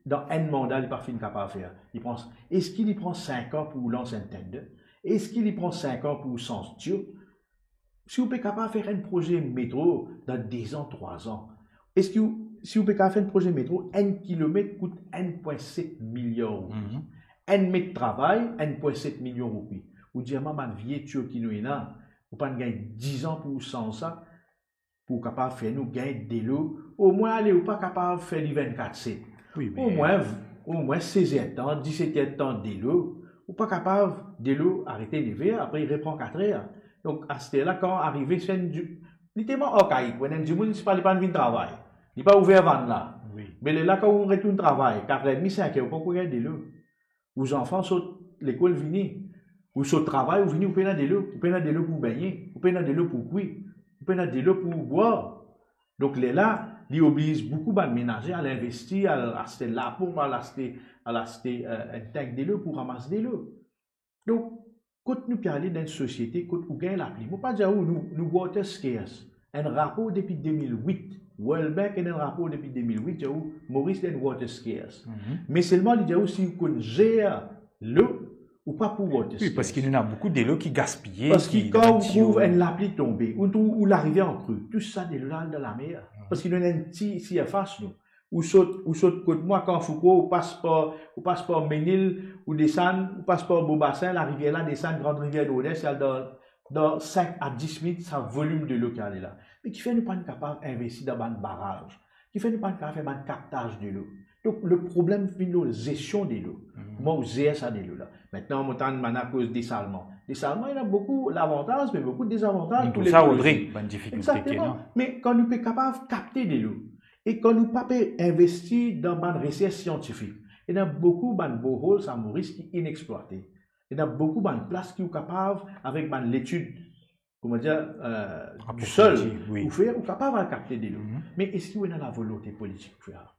dan enn manda, li pa finn kapav fer. Li pran, eski li pran sink an pou lans enn tender? Eski li pran sink an pou sanz tio? Si ou pe kapav fer enn proze metro dan de zan, trwa zan, eski ou, si ou pe kapav fer enn proze metro, enn kilomet kout enn pwin set miliar roupi. Enn met travay, enn pwin set milion roupi. Ou dir mwa, bann vie tio ki nou ena, ou pa'nn gagn diz an pou ou sanz sa, pou ou kapav fer nou gagn delo. Omwin, ale, ou pa kapav fer li vennkat set. Omwin, omwin sez er tan, diset er tan delo. Ou pa kapav, delo arete nev er, apre li repran kat er. Donk, aster la, kan arive, se enn di-, li telman arkaik, pou enn dimoun, si pa li pa'nn vinn travay, li pa ouver vann la. Me lerla, kan ou retourn travay, kat er edmi, sink er, ou pankor gagn delo. Ou zanfan sot lekol vini, ou sot travay, ou vini, ou pena delo, ou pena delo pou begne, ou pena delo pou kwi, ou pena delo pou bwar. Donk, lerla, li obliz boukou bann menaze al investi, al aste laponp, al aste, al aste, euh, enn tank delo pou ramas delo. Donk, kot nou pe ale dan enn sosiete kot ou gagn lapli, mo pa dir ou, nou, nou water scarce. Enn rapor depi de mil wit, World Bank ena enn rapor depi de mil wit, dir ou, Moris li enn water scarce. Me selman, li dir ou, si ou konn zer lo, ou pa pou water scarce. Wi, parski nou ena boukou delo ki gaspiye, parski kan ou trouv enn lapli tonbe, ou trouv ou larivier an kre, tou sa delo la al dan lamer. Parski nou ena enn ti sirfas, nou. Ou sot, ou sot kot mwa, Kanfou Gro, ou pas par, ou pas par Menil, ou desann, ou pas par Bobasin, larivier la desann, Gran Rivier Nord-Est, li al dan, dan sink a dis minit, sa volim delo ki ale la. Me kifer nou pa'nn kapav investi dan bann baraz? Kifer nou pa'nn kapav fer bann kaptaz delo? Donk, le problem vinn lor zesion delo. Kouma ou zer sa delo la? Aster, mo tann bann akoz desalman. Desalman, ena boukou lavantaz, me boukou dezavantaz pou lekolozi. Tou sa, Rodrigue, bann difikilte ki ena. Exakteman. Me kan nou pe kapav kapte delo, e kan nou pa pe investi dan bann resers siantifik, ena boukou bann borehole sa Moris ki inexplwate. Ena boukou bann plas ki ou kapav, avek bann letid, kouma dir, euh, du sol, aprofondi, wi, ou fer, ou kapav al kapte delo. Me eski ou ena lavolonte politik pou fer sa?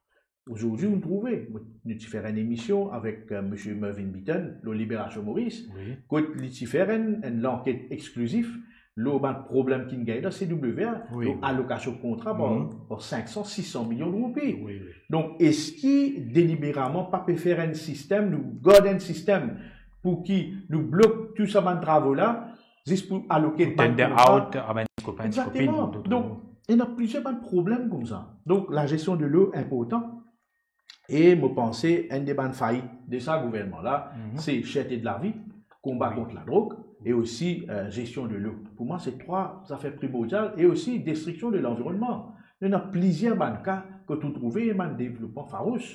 Azordi, ou trouve, nou ti fer enn emision avek, euh, Msye Mervyn Beaton lor Libération Maurice, wi, kot li ti fer enn, enn lanket exklizif lor bann problem ki'nn gagne dan C W A, wi, lor alokasion kontra par, par sink san, sis san milion roupi. Wi, wi. Donk, eski deliberaman pa pe fer enn sistem, nou gard enn sistem pou ki nou blok tou sa bann travo la, zis pou aloke bann kontra. Ou tender out a bann ti kopin, ti kopin. Exakteman. Donk, ena plizier bann problem koumsa. Donk, lazesion delo inportan. E mo panse, enn de bann fayit de sa gouvernman la, se cherte de lavi, konba kont ladrog, e osi, euh, zesion delo. Pou mwa, se trwa zafer primordial, e osi destriksion de lanvironnman. Nou ena plizier bann ka kot ou trouve bann devlopman farous.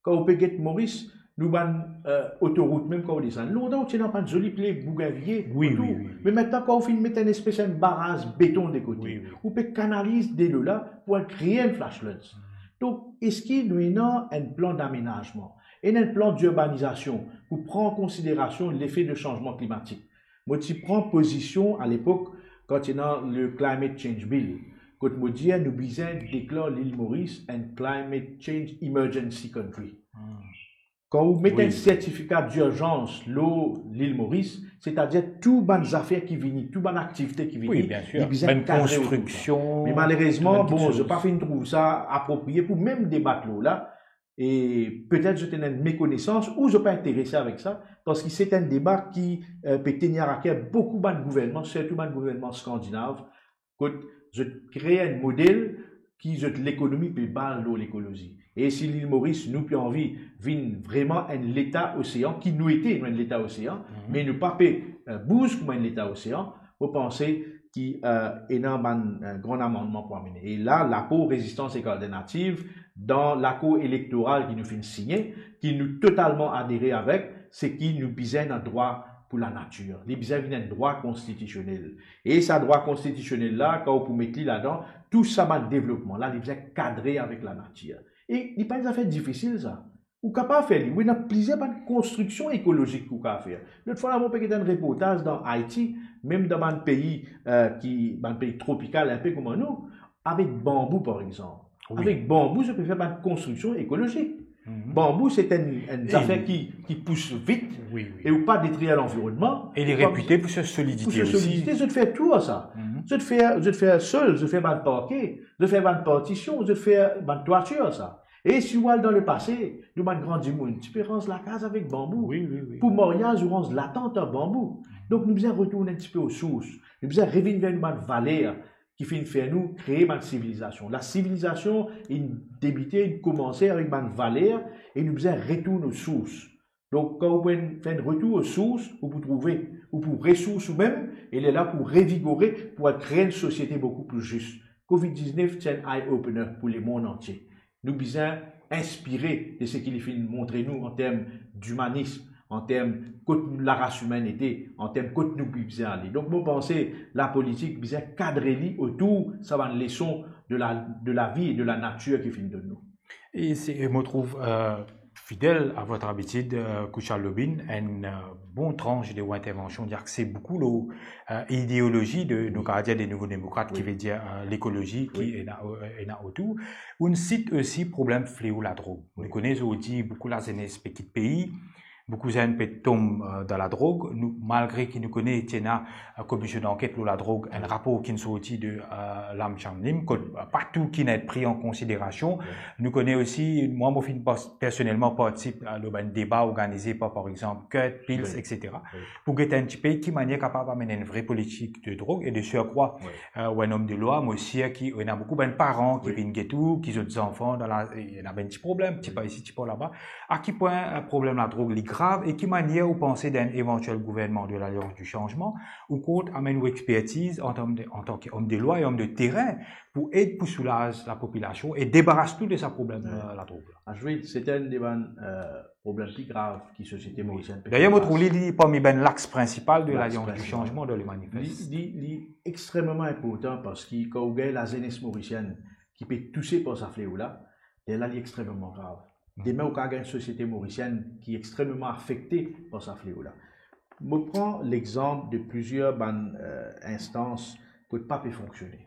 Kan ou pe get Moris, nou bann, euh, otorout, mem kan ou desann, lontan ou ti ena bann zoli pie bouginvie otour. Wi, wi, wi. Me aster, kan ou finn met enn espes enn baraz beton de kote, wi, wi, ou pe kanaliz delo la pou al kree enn flash floods. Donk, eski nou ena enn plan damenazman, ena enn plan dirbanizasion pou pran an konsiderasion lefe de sanzman klimatik? Mo ti pran pozision alepok kan ti ena le Climate Change Bill, kot mo dir nou bizin deklar Lil Moris enn Climate Change Emergency Country. Kan ou met enn sertifika dirzans lor Lil Moris, setadir tou bann zafer ki vini, tou bann aktivite ki vini, wi, biensir, li bizin kadre otour sa. Bann konstriksion, bann kiksoz. Me malerezman, bon, zot pa finn trouv sa aproprie pou mem debat lor la, e petet zot ena enn mekonesans ou zot pa interese avek sa, parski se enn deba ki, euh, pe tenir a ker boukou bann gouvernman, sirtou bann gouvernman skandinav, kot zot kree enn model ki zot lekonomi pe baz lor lekolozi. E si Lil Moris, nou pe anvi vinn vreman enn leta osean, ki nou ete, nou enn leta osean, me nou pa pe, euh, bouz kouma enn leta osean, mo panse ki, euh, ena bann, euh, gran amannman pou amene. E la, Lakor Rezistans Ek Alternativ, dan lakor elektoral ki nou finn signe, ki nou totalman adere avek, se ki nou bizin enn drwa pou lanatir. Li bizin vinn enn drwa konstitisionel. E sa drwa konstitisionel la, kan ou pou met li ladan, tou sa bann devlopman la, li bizin kadre avek lanatir. E li pa enn zafer difisil, sa. Ou kapav fer li. Wi, ena plizier bann konstriksion ekolozik ki ou kapav fer. Lot fwa la, mo pe get enn reportaz dan Ayiti, mem dan bann pei, euh, ki, bann pei tropikal, inpe kouma nou, avek banbou, par exanp. Wi. Avek banbou, zot pe fer bann konstriksion ekolozik. Banbou, se enn, enn zafer ki, ki pous vit, wi, wi, e ou pa detrir lanvironnman. E li repite pou so solidite osi. Pou so solidite, zot fer tou ar sa. Zot fer, zot fer sol, zot fer bann parke, zot fer bann partision, zot fer bann twatir ar sa. E si ou al dan lepase, nou bann gran dimoun ti pe ranz lakaz avek banbou. Wi, wi, wi. Pou maryaz, ou ranz latant ar banbou. Donk, nou bizin retourn enn tipe o sours. Nou bizin revinn ver nou bann valer ki finn fer nou kree bann sivilizasion. Lasivilizasion inn debite, inn koumanse avek bann valer, e nou bizin retourn o sours. Donk, kan ou pou fer enn retour o sours, ou pou trouve, ou pou resours ou mem, e lerla pou revigore, pou al kree enn sosiete boukou pli zis. Covid diznef ti enn eye-opener pou lemond antie. Nou bizin inspire de seki li finn montre nou an term dimanism, an term kot nou laras imin ete, an term kot nou bizin ale. Donk, mo panse lapolitik bizin kadre li otour sa bann leson de la, de lavi e de lanatir ki finn donn nou. E se, e mo trouv, euh, fidel a vot abitid, euh, Kouchal Lobine, enn, euh, bon tranch de ou intervansion, dir ki se boukou lor, euh, ideolozi de, nou kapav dir, de Nouvo Demokrat, ki ve dir, euh, lekolozi, ki ena, euh, ena otour. Ou sit osi problem fleo ladrog. Nou kone zordi boukou lazenes pe kit pei, boukou zenn pe tom, euh, dan ladrog. Nou, malgre ki nou kone ti ena, euh, komision danket lor ladrog, enn rapor ki'nn sorti de, euh, l'AMCHAMLIM, kot, euh, pa tou ki'nn et pri an konsiderasion. Nou kone osi, mwa, mo finn pas-, personelman partisip, euh, lor bann deba organize par, par exanp, CUT, PILS, etsetera. Pou get enn tipe ki manier kapav amenn enn vre politik de drog e de surcroît, euh, ou enn om de lwa, mo sir ki ena boukou bann paran ki vinn get ou, ki zot zanfan dan la, ena bann ti problem, ti pa isi, ti pa laba. A ki pwin, euh, problem ladrog li grav e ki manier ou panse dan enn evantiel gouvernman de Lalians di Sanzman, ou kont amenn ou expertiz an term de, an tan ki om de lwa e om de terin pou ed pou soulaz lapopilasion e debaras nou de sa problem, euh, ladrog la? Ashwin, se enn de bann, euh, problem pli grav ki sosiete morisienn pe fer fas. Dayer, mo trouv li, li parmi bann lax prinsipal de Lalians di Sanzman dan le manifes. Li, li, li extrememan inportan parski kan ou gagn lazenes morisienn ki pe touse par sa fleo la, lerla li extrememan grav. Demin, ou kav gagn sosiete morisienn ki extrememan afekte par sa fleo la. Mo pran lexanp de plizier bann, euh, instans kot pa pe fonksione.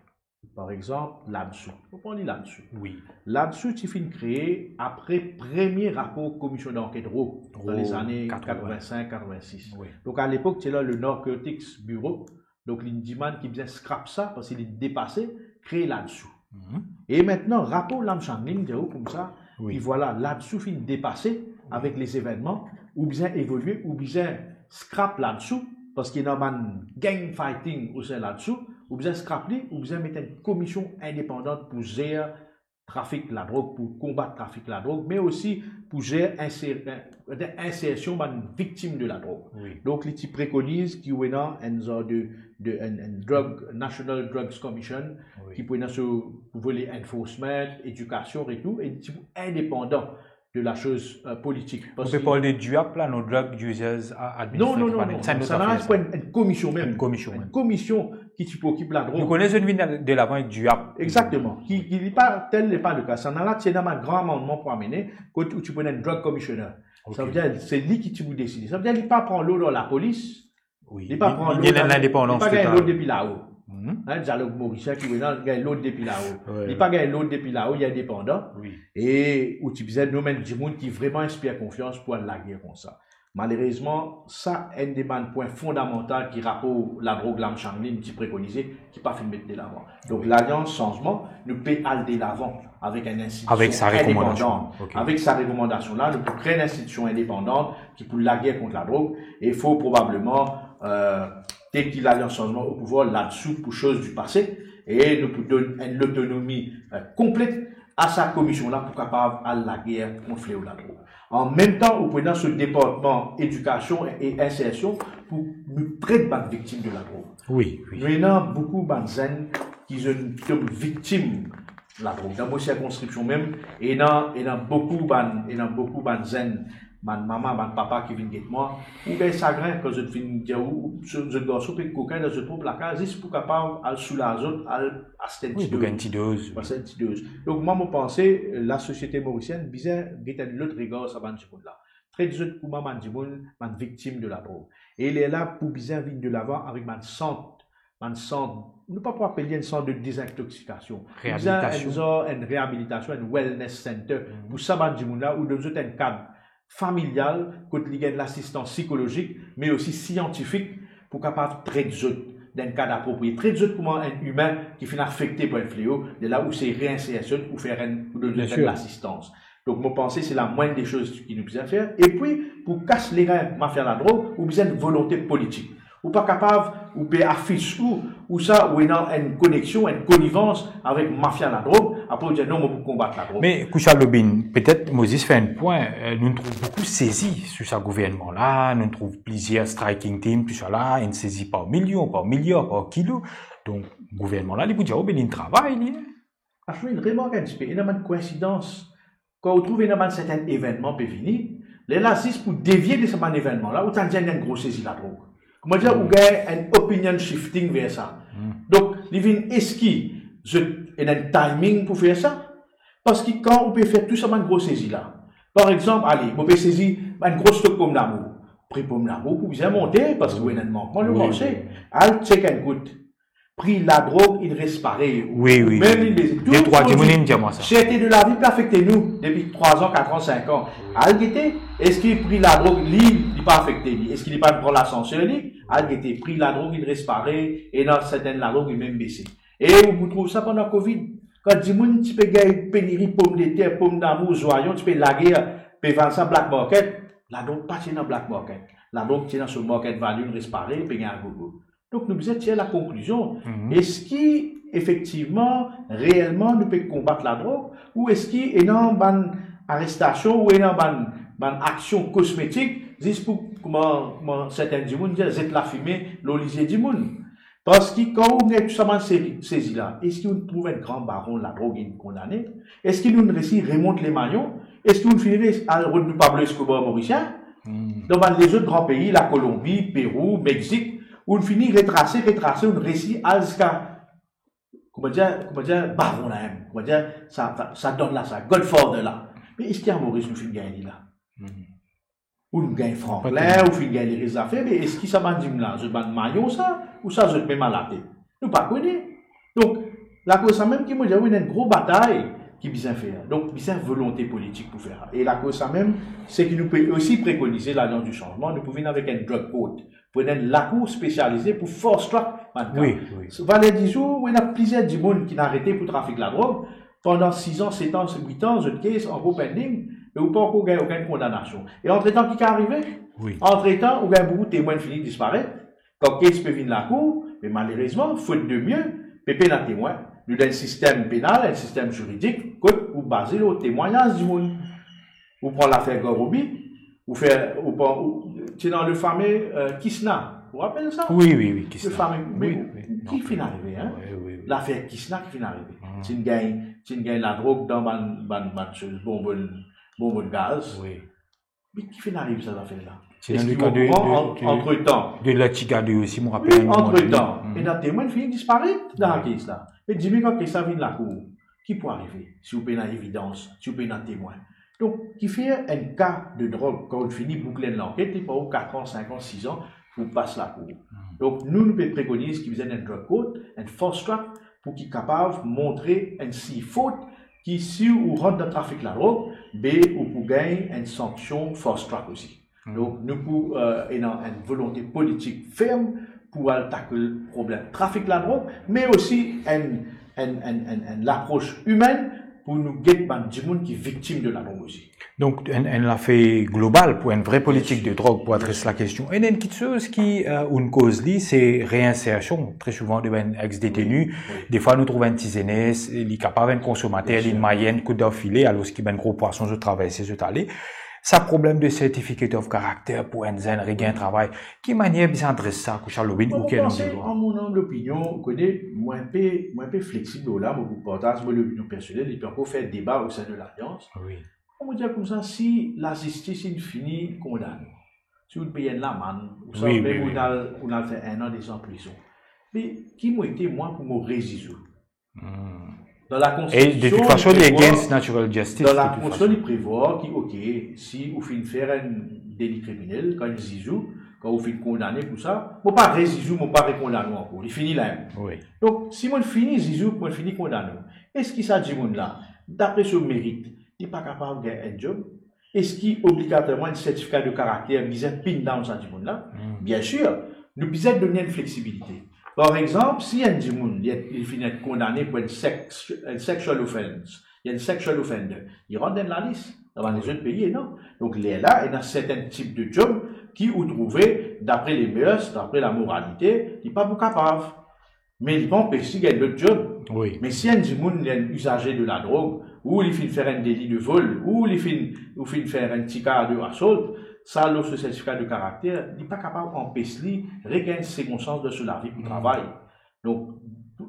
Par exanp, LADSU. Mo pran li LADSU. Wi. LADSU ti finn kree apre premie rapor komision danket Roe dan lezane katrovin-sink, katrovin-sis. Wi. Donk, alepok, ti ena le Narcotics Bureau. Donk, li dimann ki bizin scrap sa, parski li depase, kree LADSU. Mhm. E aster, rapor Lam Shanglin dir ou koumsa, wi, ki vwala, LADSU finn depase avek lezevennman, ou bizin evolie, ou bizin scrap LADSU, parski ena bann gang fighting osin LADSU, ou bizin scrap li, ou bizin met enn komision indepandan pou zer trafik ladrog, pou konbat trafik ladrog, me osi pou zer inser-, in-, insersion bann viktim de ladrog. Wi. Donk, li ti prekoniz ki ou ena enn zar de, de, enn, enn drug, National Drugs Commission, wi, ki pou ena so, pou vole enforcement, edikasion e tou, e li ti pou indepandan de lasoz, euh, politik. Ou pe parl de DUAP la, non, Drug Users A-, Administrative Panel. Non, non, non, non. Sa, nou, sa, sa pou enn, enn komision mem. Enn komision mem. Enn komision ki ti pou okip ladrog. Nou kone zot vinn de lavan avek DUAP. Exactement. Ki, ki, li pa, tel li pa le ka. Sa la, ti ena bann gran amannman pou amene, kot ou ti pou ena enn drug commissioner. Ok. Savedir, se li ki ti pou deside. Savedir, li pa pran lord ar lapolis. Wi, li pa pran lord, li ena lindepandans total. Li pa gagn lord depi lao. Mhm. Hein, dialog morisien ki ou ena, gagn lord depi lao. Wi. Li pa gagn lord depi lao, li indepandan. Wi. E ou ti bizin nonm enn dimoun ki vreman inspir konfians pou al lager koumsa. Malerezman, sa enn de bann pwin fondamantal ki rapor ladrog Lam Shanglin ti prekonize, ki pa finn met delavan. Donk, wi, Lalians Sanzman, nou pe al delavan avek enn institision indepandan. Avek sa rekomandasion. Ok. Avek sa rekomandasion la, nou pou kree enn institision indepandan ki pou lager kont ladrog, e for probableman, euh, de ki Lalians Sanzman o pouvwar, LADSU pou soz di pase, e nou pou donn enn lotonomi, euh, konplet a sa komision la pou kapav al lager kont fleo ladrog. An mem tan, ou pou ena so departman edikasion e insersion pou nou tret bann viktim de ladrog. Wi, wi. Nou ena boukou bann zenn ki zot tom viktim ladrog. Dan mo sirkonskripsion mem, ena, ena boukou bann, ena boukou bann zenn, bann mama, bann papa ki vinn get mwa, ou gagn sagrin kan zot vinn dir ou, zot, zot garson pe kokin dan zot prop lakaz, zis pou kapav al soulaz zot, al aste enn ti doz. Wi, pou gagn ti doz, wi. Pou aste enn ti doz. Donk, mwa, mo panse, lasosiete morisienn bizin get enn lot regar sa bann dimoun la. Tret zot kouma bann dimoun, bann viktim de ladrog. E lerla pou bizin vinn delavan avek bann sant, bann sant, nou pa pou apel li enn sant de dezintoksikasion. Reabilitasion. Bizin enn zar, enn reabilitasion, enn wellness center. Mhm. Pou sa bann dimoun la, ou donn zot enn kad familial, kot li gagn lasistans sikolozik, me osi siantifik, pou kapav tret zot dan enn kad aproprie. Tret zot kouma enn imin ki finn afekte par enn fleo, lerla ou sey reinsersion, ou fer enn, ou donn zot enn lasistans. Donk, mo panse se lamwenn de soz ki nou bizin fer. Epi, pou kas lerin mafia ladrog, ou bizin enn volonte politik. Ou pa kapav, ou pe afis ou, ou sa, ou ena enn koneksion, enn konivans avek mafia ladrog, apre ou dir, "Non, mo pou konbat ladrog." Me, Kouchal Lobine, petet mo zis fer enn pwin, euh, nou trouv boukou sezi sou sa gouvernman la, nou trouv plizier striking team, tousala, enn sezi par milion, par miliar, par kilo. Donk, gouvernman la, li pou dir, "O, be, linn travay, li, hein." Ashwin, remark enn tipe, ena bann koinsidans. Kan ou trouv ena bann sertin evennman pe vini, lerla zis pou devie de sa bann evennman la, ou tann dir ena enn gro sezi ladrog. Kouma dir, ou gagn enn opinion shifting ver sa. Hmm. Donk, li vinn eski zot ena enn timing pou fer sa? Parski kan ou pe fer tou sa bann gro sezi la, par exanp, ale, mo pe sezi bann gro stok pomdamour. Pri pomdamour pou bizin monte, parski ou ena enn mankman lor marse. Wi, wi. Al check enn kout. Pri ladrog inn res parey. Wi, wi. Mem inn bese. De trwa dimoun inn dir mwa sa. Serte de lavi pe afekte nou depi trwa an, kat an, sink an. Wi. Al gete, eski pri ladrog li, li pa afekte li? Eski li pa pran lasanser li? Al gete, pri ladrog inn res parey, ena sertin ladrog inn mem bese. E ou pou trouv sa pandan Covid. Kan dimoun ti pe gagn peniri pomdeter, pomdamour, zwayon, ti pe lager, pe vann sa black market, ladrog pa ti ena black market. Ladrog ti ena so market value, inn res parey, pe gagn agogo. Donk, nou bizin tir lakonklizion. Mhm. Eski, efektivman, reelman, nou pe konbat ladrog, ou eski ena bann arestasion, ou ena bann, bann aksion kosmetik Zis pou, kouma, kouma sertin dimoun dir, zet lafime lor lizie dimoun. Parski kan ou gagn tou sa bann seri, sezi la, eski ou trouv enn gran baron ladrog inn kondane? Eski nou resi remont lemayon? Eski ou fini res-, al rod nou Pablo Escobar morisien? Hmm. Dan bann lezot gran pei, Lakolonbi, Perou, Mexik, ou fini retrase, retrase, ou resi al ziska, kouma dir, kouma dir, baron la mem, kouma dir, sa, sa, sa don la, sa, Godfather la. Me eski a Moris nou finn gagn li la? Hmm. Ou nou gagn Franklin, ou finn gagn leres zafer, me eski sa bann dimoun la, zot bann mayon sa, ouswa zot mem al atet? Nou pa kone. Donk, lakoz sa mem ki mo dir, wi, ena enn gro batay ki bizin fer. Donk, bizin volonte politik pou fer sa. E lakoz sa mem, seki nou pe osi prekonize Lalians di Sanzman, nou pou vinn avek enn drug court, pou ena enn lakour spesialize pou fast track bann ka. Wi, wi. Valer dizour, ou ena plizier dimoun ki inn arete pou trafik ladrog, pandan siz an, set an, wit an, zot case ankor pending, e ou pa ankor gagn okenn kondanasion. E antretan, ki arive? Wi. Antretan, ou gagn boukou temwin fini disparet, kan case pe vinn lakour, me malerezman, fot de mie, pe pena temwin. Nou dan enn sistem penal, enn sistem ziridik, kot ou baze lor temwagnaz dimoun. Ou pran lafer Garobi, ou fer, ou pran, ou, ti ena le fame, euh, Kisna. Ou rapel sa? Wi, wi, wi, Kisna. Le fame, me ki finn arive, hein? Wi, wi, wi. Lafer Kisna ki finn arive. Hmm. Ti inn gagn, ti inn gagn ladrog dan bann, bann, bann soz, bonbonn, bonbonn gaz. Wi. Me ki finn ariv sa zafer la? Ti ena le ka de, de, antretan, de Latiga de osi, mo rapel. Wi, antretan. Hmm. Ena temwin fini disparet dan la case la. Me dimoun, kan case la vinn lakour, ki pou arive si ou pena evidans, si ou pena temwin? Donk, kifer enn ka de drog, kan ou fini boukle enn lanket, li pran ou kat an, sink an, siz an pou pas lakour. Hmm. Donk, nou, nou pe prekoniz ki bizin enn drug court, enn fast track, pou ki kapav montre enn sign fot ki si ou rant dan trafik ladrog, be ou pou gagn enn sanksion fast track osi. Hmm. Donk, nou pou, euh, ena enn volonte politik ferm pou al tackle problem trafik ladrog, me osi enn, enn, enn, enn, enn lapros imenn pou nou get bann dimoun ki viktim de ladrog osi. Donk, enn, enn lafer global pou enn vre politik de drog pou adres lakestion. Enn, enn kiksoz ki, euh, ou'nn koz li, se reinsersion. Tre souvan, de bann ex-deteni, wi, wi, defwa nou trouv enn ti zenes, li kapav enn konsomater, li mayinn kout dan file, alorski bann gro pwason zot traverse, zot ale. Sa problem de certificate of character pou enn zenn regagn travay, ki manier bizin adres sa, kouma sa lobin, ou ki ena dwa? Mo panse, an mon anbl opinion, ou kone, mo inpe, mo inpe fleksib lor la, mo pou partaz mo lopinion personel, epi ankor fer deba o sein de Lalians. Wi. Mo dir koumsa, si lazistis inn fini kondann ou, si ou pey enn lamann, ouswa mem ou al, ou al fer enn an, de zan prizon. Me ki mo ete mwa pou mo reziz ou? Hmm. Dan lakonstitision, e de tout fason, li against natural justice, dan lakonstitision, li prevwar ki, oke, si ou finn fer enn deli kriminel, kan inn ziz ou, kan ou finn kondane pou sa, mo pa reziz ou, mo pa rekondann ou ankor, li fini la mem. Wi. Donk, si mo fini ziz ou, mo fini kondann ou, eski sa dimoun la, dapre so merit, li pa kapav gagn enn job? Eski obligatwarman enn sertifika de karakter bizin pin down sa dimoun la? Hmm. Biensir, nou bizin donn li enn fleksibilite. Par exanp, si enn dimoun, li, li finn kondane pou enn sex-, enn sexual offense, li enn sexual offender, li rant dan lalis, dan bann lezot pei, non? Donk, lerla, ena sertin tip de job ki ou trouve, dapre les mœurs, dapre lamoralite, li pa pou kapav. Me li pa anpes li gagn lot job. Wi. Me si enn dimoun, li enn izaze de ladrog, ou li finn fer enn deli de vol, ou li finn, ou finn fer enn ti ka de assault, sa lor so sertifika de karakter, li pa kapav anpes li regagn segond sans dan so lavi pou travay. Donk,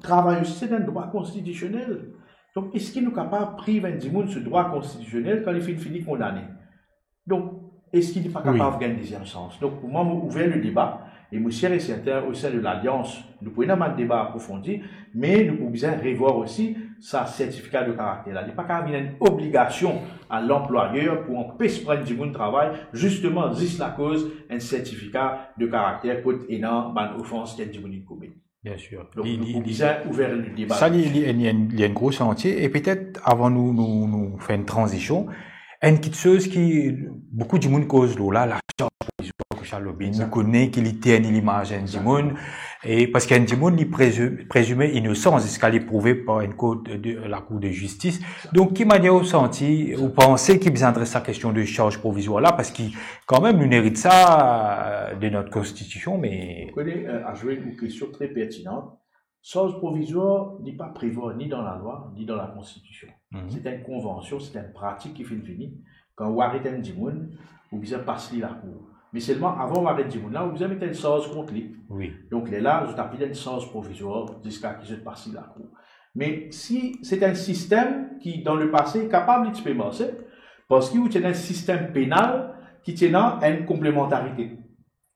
travay osi, se enn drwa konstitisionel. Donk, eski nou kapav priv enn dimoun so drwa konstitisionel kan li finn fini kondane? Donk, eski li pa kapav gagn deziem sans? Donk, pou mwa, mo ouver le deba, e mo sir e sertin, o sein de Lalians, nou pou ena bann deba aprofondi, me nou pou bizin revwar osi sa sertifika de karakter la. Li pa kapav vinn enn obligasion a lanplwayer pou anpes pran enn dimoun travay, zisteman, zis lakoz enn sertifika de karakter kot ena bann ofans ki enn dimoun inn komet. Biensir. Donk, li, nou li, pou li bizin ouver le deba. Sa, li, li, li, li enn gro santie. E petet, avan nou, nou, nou fer enn tranzision, enn kiksoz ki boukou dimoun koz lor la, lasarz provizwar, koumsa lobin. Exact. Nou kone ki li terni limaz enn dimoun. Exactement. E parski enn dimoun, li prezi-, prezime inosan ziska li prouve par enn kour de, lakour de zistis. Exact. Donk, ki manier ou santi, ou panse ki bizin adres sa kestion de sarz provizwar la, parski kanmem, nou erit sa, euh, de not konstitision, me... Ou kone, euh, Ajwin, enn kestion tre pertinan. Sarz provizwar, li pa prevwar ni dan lalwa, ni dan lakonstitision. Mhm. Se enn konvansion, se enn pratik ki finn vini. Kan ou aret enn dimoun, ou bizin pas li lakour. Me selman, avan ou aret dimoun la, ou bizin met enn sarz kont li. Wi. Donk, lerla, zot apel enn sarz provizwar ziska ki zot pas li lakour. Me si se enn sistem ki, dan lepase, kapav li ti pe marse, parski ou ti ena enn sistem penal ki ti ena enn konplemantarite.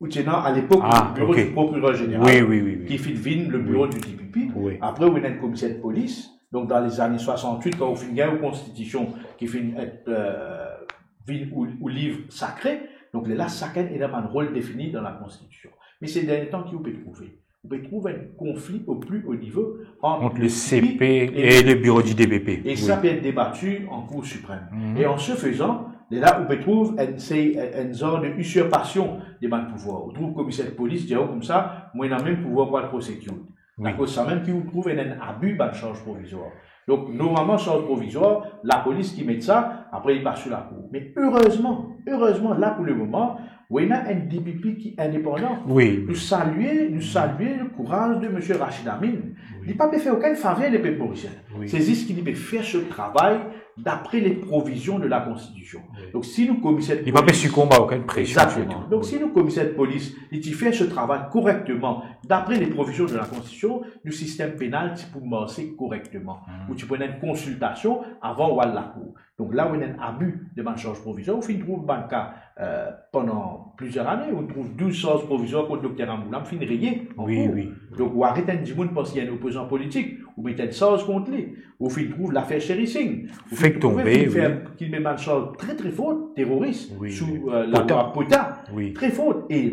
Ou ti ena alepok Ah, le biro ok. di prokirer zeneral, Wi, wi, wi, wi. ki finn vinn le biro Wi. di D P P. Wi. Apre, ou ena enn komiser de polis. Donk, dan lezane swasant-wit, kan ou finn gagn ou konstitision ki finn et, euh, vinn ou, ou liv sakre, donk, lerla, sakenn ena bann rol defini dan lakonstitision. Me se dernie tan ki ou pe trouve. Ou pe trouv enn konfli o pli o nivo ant Entre le le C P C P e e, le bureau du D P P. e sa Wi. pe et debati an Kour Siprem. Mhm. E an se fezan, lerla ou pe trouv enn, se, enn zar de usurpasion de bann pouvwar. Ou trouv komiser de polis dir ou koumsa, mo ena mem pouvwar pou al prosecute. Wi. Akoz sa mem ki ou trouv ena enn abi bann sarz provizwar. Donk, normalman, sarz provizwar, lapolis ki met sa, apre li pas sou lakour. Me erezman, erezman, la pou lemoman, ou ena enn D P P ki indepandan. Wi, Nou wi. salie, nou salie le kouraz de misie Rachid Amin. Wi. Li pa pe fer okenn faver lepep morisien. Wi. Se zis ki li pe fer so travay dapre le provizion de lakonstitision. Wi. Donk, si nou komiser de Li pa pe polis sikonb a okenn presion, Exactement. sirtou. Donk, Wi. si nou komiser de polis, li ti fer so travay korekteman dapre le provizion de lakonstitision, nou sistem penal ti pou marse korekteman. Mhm. Ou ti pou ena enn konsiltasion avan ou al lakour. Donk la, ou ena enn abi de bann sarz provizwar, ou finn trouv bann ka, euh, pandan plizier lane, ou trouv douz sarz provizwar kont Dokter Rambourg la, finn reye an Wi, kour. wi. Donk, ou aret enn dimoun parski li enn opozan politik, ou met enn sarz kont li, ou finn trouv lafer Sherry Singh, ou Fek finn trouve tonbe, ki wi. fer, ki met bann sarz tre, tre for, teroris, Wi, sou, wi. euh, Pota. lalwa Pota, Wi. tre for. E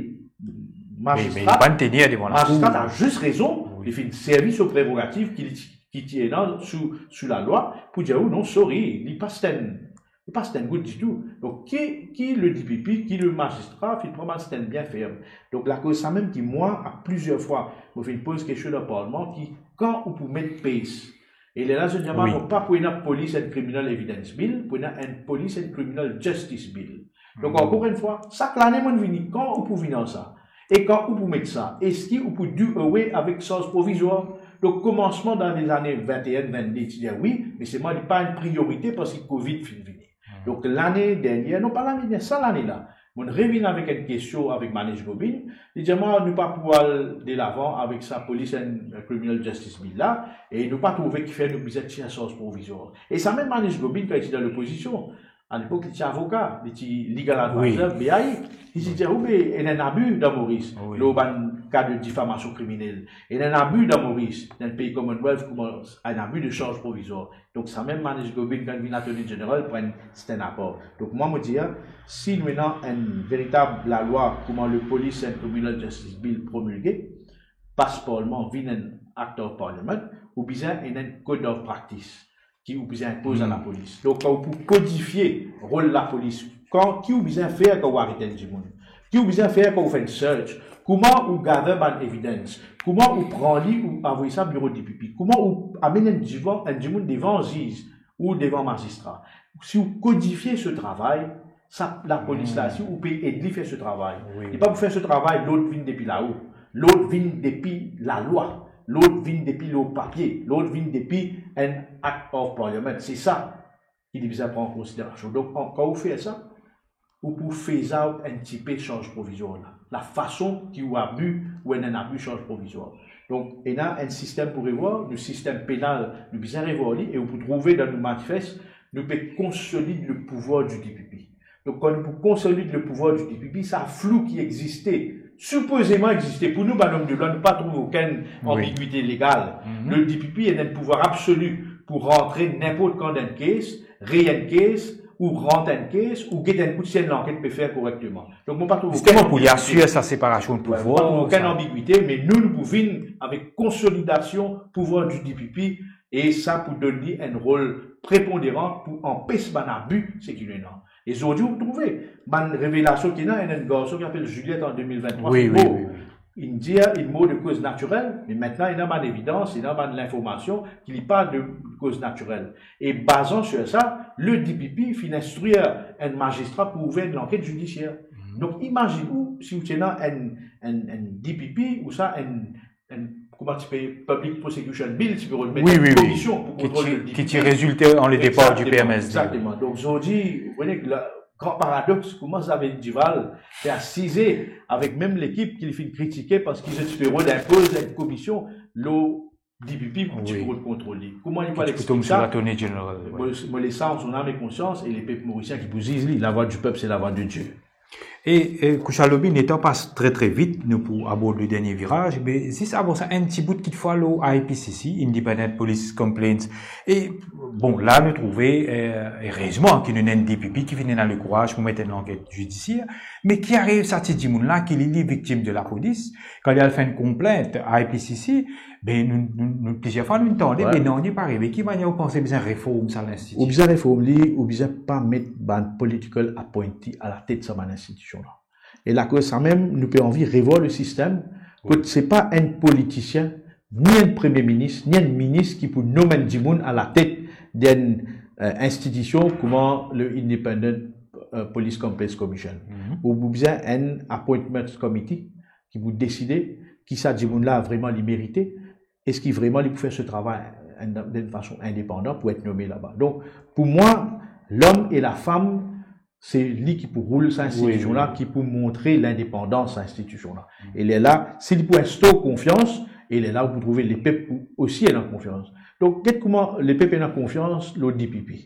Me, me mazistra, li pa tenir devan lakour. mazistra, t'as juste raison, Wi. li finn servi so prerogativ ki li ti ki ti ena sou, sou lalwa pou dir ou non, sorry, li pa stann, li pa stann good ditou. Donk, ki, ki le D P P, ki le mazistra, finn pran bann stand bien ferm. Donk, lakoz sa mem ki mwa, a plizier fwa, mo finn poz kestion dan parlman, ki kan ou pou met pace. E lerla, zot dir mwa, Wi. non, pa pou ena Police and Criminal Evidence Bill, pou ena enn Police and Criminal Justice Bill. Donk, Hmm. ankor enn fwa, sak lane, mo'nn vini, kan ou pou vini ar sa? E kan ou pou met sa? Eski ou pou do away avek sarz provizwar? Donk, komansman dan lezane vinteen, vennde, ti dir wi, me selman li pa enn priorite parski Covid finn vini. Hmm. Donk, lane dernie, non pa lane dernie, sa lane la, mo'nn revinn avek enn kestion avek Manish Gobin, li dir mwa, nou pa pou al delavan avek sa Police and Criminal Justice Bill la, e nou pa trouve kifer nou bizin tir sarz provizwar. E sa mem Manish Gobin, kan li ti dan lopozision, alepok, li ti avoka, li ti legal Wi. advisor, B I. Li ti Wi. dir, ou be, ena enn abi dan Moris, Wi. lor bann ka de difamasion kriminel. Ena enn abi dan Moris, dan pei Commonwealth, kouma enn abi de sarz provizwar. Donk, sa mem Manish Gobin, kan li vinn Attorney General, pran enn stand apar. Donk, mwa, mo dir, si nou ena enn veritab lalwa, kouma le Police and Criminal Justice Bill promulge, pas parlman, vinn enn Act of Parliament, ou bizin ena enn Code of Practice ki ou bizin inpoz a Hmm. lapolis. Donk, kan ou pou kodifie rol lapolis, kan, ki ou bizin fer kan ou aret enn dimoun, ki ou bizin fer kan ou fer enn search, kouma ou gather bann evidence, kouma ou pran li, ou avoy sa biro D P P, kouma ou amenn enn divan, enn dimoun devan ziz ou devan mazistra. Si ou kodifie so travay, sa lapolis la, Hmm. si ou pe ed li fer so travay. Wi, Li wi. pa pou fer so travay, lord vinn depi lao. Lord vinn depi lalwa. Lord vinn depi lor papie. Lord vinn depi enn Act of Parliament. Se sa ki li bizin pran an konsiderasion. Donk, an, kan ou fer sa, ou pou phase out enn tipe sarz provizwar la. Lafason ki ou abi, ou ena enn abi sarz provizwar. Donk, ena enn sistem pou revwar, nou sistem penal, nou bizin revwar li, e ou pou trouve dan nou manifes, nou pe konsolid le pouvwar du D P P. Donk, kan nou pou konsolid le pouvwar du D P P, sa flou ki existe, sipozeman existe, pou nou, bann om de lwa, nou pa trouve okenn Wi. anbigwite legal. Mhm. Le D P P ena enn pouvwar absoli pou rantre ninport kan dan enn kes, rey enn kes, ou rant enn kes, ou get enn kout si enn lanket pe fer korekteman. Donk, mo pa trouve Zisteman, okenn pou li anbigwite. asir sa separasion de Wi, pouvwar, mo pa trouve okenn sa. anbigwite, me nou, nou pou vinn avek konsolidasion pouvwar du D P P, e sa pou donn li enn rol preponderan pou anpes bann abi seki nou ena. E zordi, ou trouve, bann revelasion ki ena, ena enn garson ki apel Juliette an de mil venntrwa, Wi, finn wi, mor. wi, wi. Inn dir, inn mor de koz natirel, me aster ena bann evidans, ena bann linformasion ki li pa de koz natirel. E bazan sur sa, le D P P finn instrir enn mazistra pou ouver enn lanket zidisier. Mhm. Donk, imazinn ou, si ou ti ena enn, enn, enn D P P, ou sa enn, enn, kouma ti pe, Public Prosecution Bill, ti pe rod met Wi, enn wi, wi. komision pou Ki kontrol ti, le ki D P P. ti rezilte an le depar du Exactement, P M S D. exactement. Donk, zordi, ou konn la, gran paradox, kouma Zame Duval pe asize avek mem lekip ki li finn kritike parski zot ti pe rod inpoz enn komision lor D P P pou ti rod kontrol li. Kouma li pou al explik sa? Mo, mo les sa an son ame konsians e lepep morisien ki pou ziz li. Lavwa di pep, se lavwa de Die. E, e, Koucha Lobine, letan pas tre, tre vit, nou pou abord le dernie viraz, me zis avan sa, enn ti bout kitfwa lor I P C C, Independent Police Complaints. E, bon, la, nou trouve, e, erezman ki nou ena enn D P P ki finn ena lekouraz pou met enn lanket zidisier, me ki ariv sa ti dimoun la ki li, li viktim de lapolis, kan li al fer enn konplint I P C C, be, nou, nou, nou, plizier fwa, nou tande, be, non, li pa arive. Ki manier ou panse bizin reform sa linstitision? Ou bizin reform li, ou bizin pa met bann political appointee alatet sa bann institision la. E lakoz sa mem, nou pe anvi revwar le sistem, kot se pa enn politisien, ni enn premie minis, ni enn minis ki pou nom enn dimoun alatet d'enn, e, institision kouma le Independent, e, Police Complaints Commission. Ou, ou bizin enn appointments committee ki pou deside ki sa dimoun la vreman li merite, eski vreman li pou fer so travay enn, dan enn fason indepandan pou et nome laba. Donk, pou mwa, lom e lafam, se li ki pou roul sa institision la, ki pou montre lindepandans sa institision la. E lerla, si li pou instor konfians, e lerla ou pou trouve lepep pou osi ena konfians. Donk, get kouma lepep ena konfians lor D P P.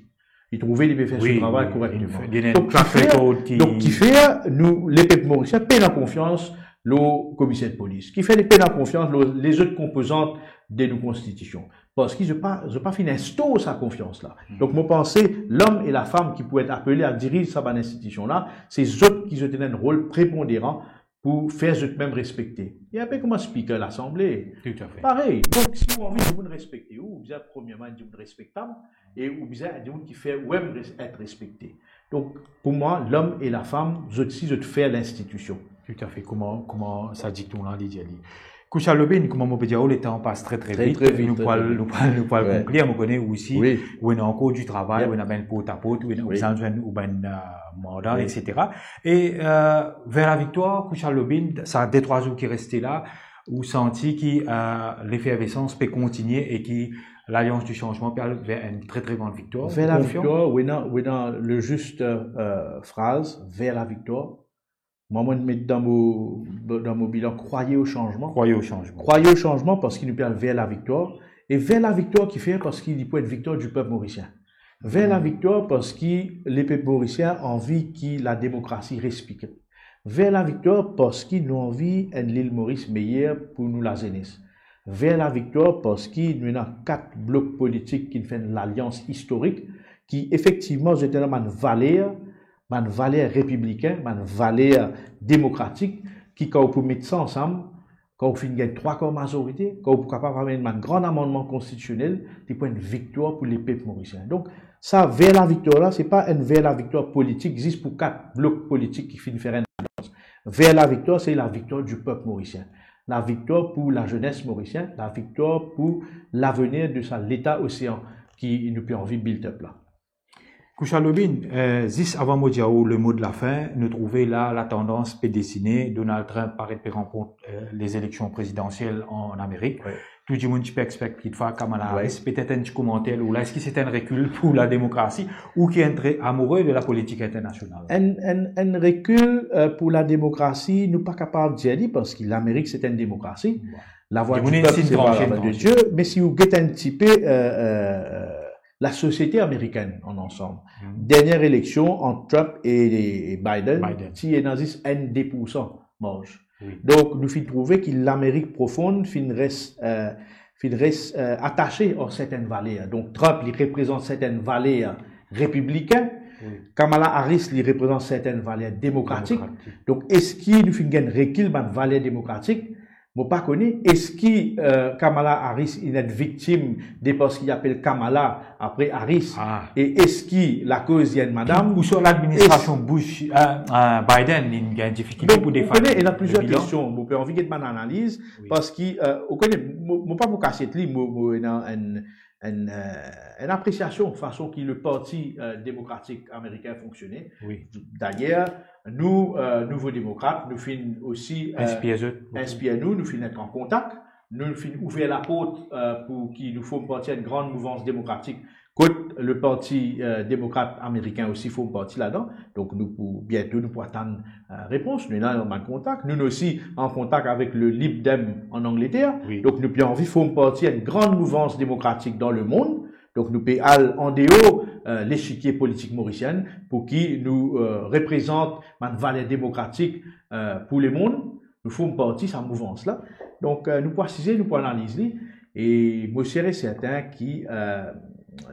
Li trouve li pe fer so travay korekteman. Donk, kifer, donk, kifer nou, lepep morisien, pena konfians lor komiser de polis? Kifer li pena konfians lor lezot konpozant de nou konstitision? Parski zot pa, zot pa finn instor sa konfians la. Donk, mo panse, lom e lafam ki pou et apele a diriz sa bann institision la, se zot ki zot ena enn rol preponderan pou fer zot mem respekte. E enpe kouma Speaker Lasanble. Toutafe. Parey. Donk, si ou anvi dimoun respekte ou, ou bizin premierman dimoun respektab, e ou bizin dimoun ki fer ou mem res-, et respekte. Donk, pou mwa, lom e lafam, zot si zot fer linstitision. Toutafe, kouma, kouma sa dikton la, li dir li. Koucha Lobine, kouma mo pe dir, letan pas tre, tre vit. Tre, tre vit, tre, tre vit. Nou pou al, nou pou al, nou pou al konklir, mo kone ou osi, ou ena ankor di travay, ou ena bann portaport, ou ena, ou bizin zwenn ou bann, e, manda, etsetera. E, e, ver laviktwar, Koucha Lobine, sa de, trwa zour ki reste la, ou santi ki, e, lefervesans pe kontinie e ki Lalians di Sanzman pe al ver enn tre, tre gran viktwar. Ver laviktwar, ou ena, ou ena le zis, e, fraz, ver laviktwar. Mwa, mo met dan mo, dan mo bilan, croyez au changement. Croyez au changement. Croyez au changement parski nou pe al ver laviktwar. E ver laviktwar kifer? Parski li pou et viktwar di pep morisien. Ver laviktwar parski lepep morisien anvi ki lademokrasi respekte. Ver laviktwar parski nou anvi enn Lil Moris meyer pou nou lazenes. Ver laviktwar parski nou ena kat blok politik ki fer enn lalians istorik ki efektivman zot ena bann valer, bann valer repiblikin, bann valer demokratik, ki kan ou pou met sa ansam, kan ou finn gagn trwa kar mazorite, kan ou pou kapav amenn bann gran amannman konstitisionel, li pou enn viktwar pou lepep morisien. Donk, sa ver laviktwar la, se pa enn ver laviktwar politik zis pou kat blok politik ki finn fer enn lalians. Ver laviktwar, se laviktwar di pep morisien. Laviktwar pou lazenes morisien, laviktwar pou lavenir de sa Leta Osean ki nou pe anvi build up la. Koucha Lobine, e, zis avan mo dir ou le mo de lafin, nou trouve la, latandans pe desine, Donald Trump paret pe ranport, e, lezileksion prezidansiel an Amerik. Wi. Tou dimoun ti pe expect kitfwa Kamala Harris, petet enn ti komanter lor la, eski se enn rekil pou lademokrasi, ou ki enn tre amoure de lapolitik internasional? Enn, enn, enn rekil, e, pou lademokrasi, nou pa kapav dir li, parski Lamerik se enn demokrasi. Wi. Lavwa di pep, se pa lavwa de Die, me si ou get enn tipe, e, e, lasosiete amerikenn an ansanm. Dernie eleksion ant Trump e, e Biden, ti ena zis enn de poursan marz. Wi. Donk, nou finn trouve ki Lamerik profonn finn res, e, finn res, e, atase ar sertenn valer. Donk, Trump, li reprezant sertenn valer repiblikin. Wi. Kamala Harris, li reprezant sertenn valer demokratik. Demokratik. Donk, eski nou finn gagn rekil bann valer demokratik? Mo pa kone, eski, e, Kamala Harris inn et viktim de parski apel Kamala apre Harris? E eski lakoz li enn madam? Ou sort ladministrasion Bush, e, e, Biden, li gagn difikilte pou defann le bilan. Donk, ou kone, ena plizier kestion. Mo pe anvi get bann analiz, parski, e, ou kone, mo, mo pa pou kasiet li, mo, mo ena enn, enn, e, enn apresiasion fason ki le Parti, e, Demokratik Amerikin fonksione. Wi. Dayer, nou, e, Nouvo Demokrat, nou finn osi, e, inspir zot boukou. Inspir nou, nou finn et an kontak, nou finn ouver laport, e, pou ki nou form parti enn gran mouvans demokratik kot le Parti, euh, Demokrat Amerikin osi form parti ladan. Donk nou pou, biento nou pou atann, euh, repons. Nou ena bann kontak. Nou, nou osi an kontak avek le Lib Dem an Angleter. Wi. Donk nou pe anvi form parti enn gran mouvans demokratik dan lemond. Donk nou pe al andeor, euh, lesikie politik morisien pou ki nou, euh, reprezant bann valer demokratik, euh, pou lemond. Nou form parti sa mouvans la. Donk, euh, nou pou asize, nou pou analiz li. E mo sir e sertin ki, euh,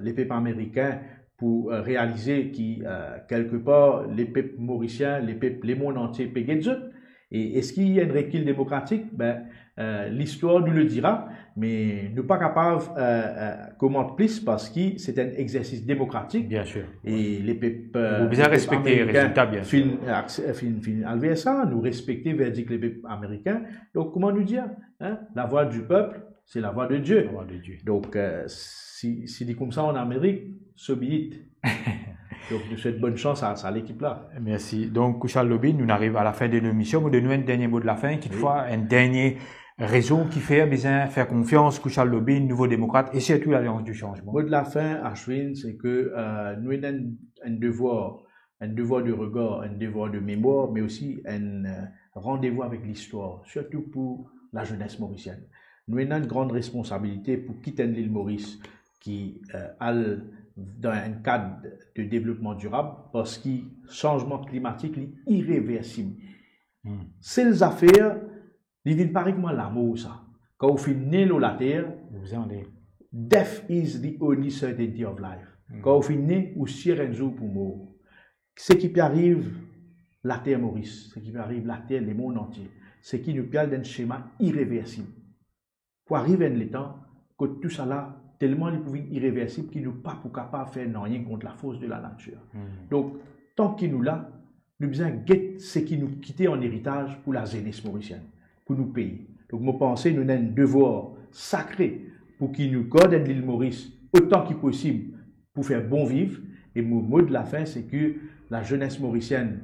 lepep amerikin pou, euh, realize ki, euh, kelkepar, lepep morisien, lepep lemond antie pe get zot. E eski ena enn rekil demokratik? Be, euh, listwar nous le dira, me nou pa kapav, euh, euh, komant plis parski se enn egzersis demokratik. Bien sûr. E lepep, euh, Ou bizin lepep respekte amerikin rezilta, bien sûr. Fin, euh, akse-, fin, fin al ver sa, nou respekte verdik lepep amerikin. Donk, kouma nou dir, hein, la voix du peuple, c'est la voix de Dieu. La voix de Dieu. Donk, euh, si, si li koumsa an Amerik, so be it. Donk, nou swet bonn sans a, a lekip la. Mersi. Donk, Kushal Lobin, nou ariv a lafin de lemision. Mo donn ou enn dernie mo de lafin, kitfwa, Wi. enn dernie rezon ki fer bizin fer konfians Kushal Lobin, Nouvo Demokrat e sirtou Lalians di Sanzman. Mo de lafin, Ashwin, se ke, euh, nou ena enn, enn devwar, enn devwar de regar, enn devwar de memwar, me osi enn, euh, randevou avek listwar, sirtou pou lazenes morisienn. Nou ena enn gran responsabilite pou kit enn Lil Moris ki, euh, al dan enn kad de devlopman dirab, parski sanzman klimatik, li ireversib. Hmm. Sel zafer, li vinn parey kouma lamor sa. Kan ou finn ne lor later, Ou bizin ale. Death is the only certainty of life. Hmm. Kan ou finn ne, ou sir enn zour pou mor. Seki pe ariv later Moris, seki pe ariv later lemond antie, seki nou pe al dan enn sema ireversib. Pou ariv enn letan kot tousala, telman li pou vinn ireversib ki nou pa pou kapav fer nanye kont lafors de lanatir. Hmm. Donk, tan ki nou la, nou bizin get seki nou kite an eritaz pou lazenes morisienn, pou nou pei. Donk, mo panse nou ena enn devwar sakre pou ki nou gard enn Lil Moris otan ki posib pou fer bon viv. E mo mo de lafin, se ke lazenes morisienn,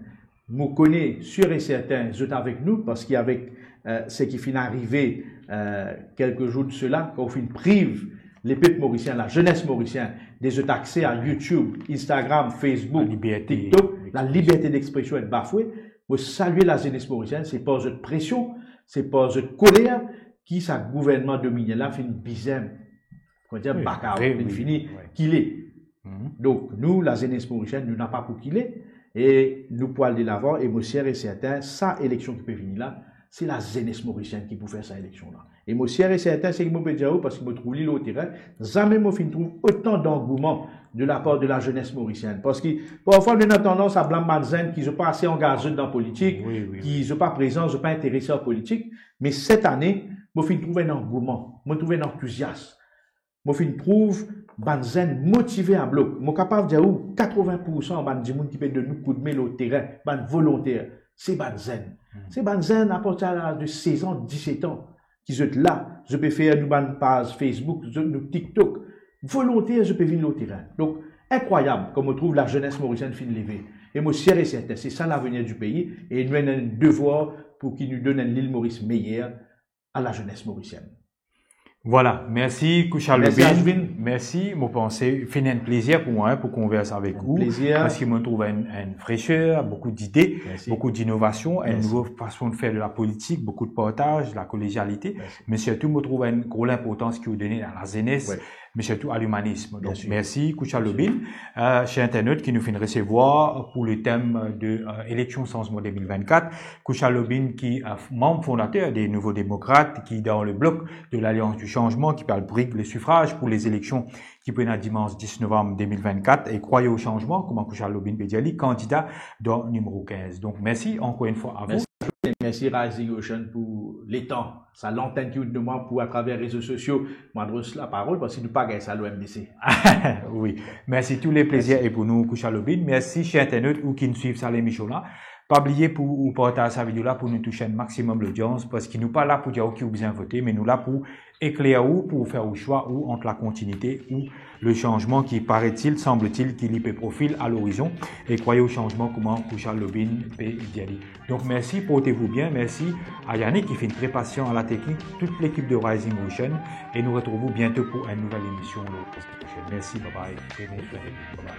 mo kone sir e sertin, zot avek nou, parski avek, euh, seki finn arive, euh, kelke zour de sela, kan ou finn priv lepep morisien, lazenes morisien, de zot akse a YouTube, Instagram, Facebook, Liberte TikTok, l'expression. Laliberte dexpresion inn bafwe. Mo salie lazenes morisienn, se par zot presion, se par zot koler ki sa gouvernman dominien la finn bizin, kouma dir, Wi, back out, wi, finn wi, fini, wi. kile. Mhm. Donk, nou, lazenes morisienn, nou napa pou kile, e nou pou al delavan, e mo sir e sertin, sa eleksion ki pe vini la, se lazenes morisienn ki pou fer sa eleksion la. E mo sir e sertin, seki mo pe dir ou, parski mo trouv li lor terin, zame mo finn trouv otan dangouman de lapar de lazenes morisienn. Parski parfwa, nou ena tandans a blam bann zenn ki zot pa ase angaz zot dan politik, Wi, wi, ki wi. zot pa prezan, zot pa interese ar politik, me set ane, mo finn trouv enn angouman, mo trouv enn antouzias. Mo finn trouv bann zenn motive ablok. Mo kapav dir ou, katrovin poursan bann dimoun ki pe donn nou koudme lor terin, bann volonter, se bann zenn. Hmm. Se bann zenn apartir a laz de sez an, diset an, ki zot la, zot pe fer nou bann paz Facebook, zot nou TikTok. Volonter, zot pe vinn lor terin. Donk, inkrwayab, kan mo trouv lazenes morisienn finn leve. E mo sir e sertin, se sa lavenir di pei, e nou ena enn devwar pou ki nou donn enn Lil Moris meyer a lazenes morisienn. Vwala, mersi Kushal Lobin. Mersi, Ashwin. Mersi, mo panse finn enn plezir pou mwa, hein, pou konvers avek ou. Enn plezir. Parski mo trouv enn, enn freser, boukou dide, Mersi. boukou dinovasion, enn Mersi. nouvo fason de fer de lapolitik, boukou de partaz, lakolezialite. Mersi. Me sirtou, mo trouv enn gro linportans ki ou done a lazenes, Wi. me sirtou a limanism. Donk, Biensir. mersi, Kushal Lobin. Euh, ser internat ki nou finn resevwar pou le tem de, euh, eleksion sanzman de mil vennkat. Kushal Lobin ki, euh, manm fondater de Nouvo Demokrat, ki dan le blok de Lalians di Sanzman, ki pe al brig le sifraz pou lezileksion ki pou ena dimans dis novam de mil vennkat, e Krwar o Sanzman, kouma Kushal Lobin pe dir li, kandida dan nimero kinz. Donk, mersi ankor enn fwa a vou. Mersi, mersi Rising Ocean pou letan, sa lantenn ki ou donn mwa pou, atraver rezo sosio, mo adres laparol, parski nou pa gagn sa lor M B C. Wi. Mersi, tou le plezir Mersi. e pou nou, Kushal Lobin. Mersi, ser internat, ou ki swiv sa lemision la. pa bliye pou ou partaz sa video la pou nou touche enn maximum lodians, parski nou pa la pou dir ou ki ou bizin vote, me nou la pou ekler ou, pou fer ou swa ou ant la kontinite ou le sanzman ki, paraît-il, semble-t-il, ki li pe profil a lorizon. E krwaye ou sanzman, kouma Kouchal Lobin pe dir li. Donk, mersi, porte vou bien. Mersi a Yannick ki finn tre pasian a la teknik, tout lekip de Rising Ocean, e nou retrouv ou biento pou enn nouvel emision lor Preskripsion. Mersi, bye bye. Tre bien, tre bien. Bye bye.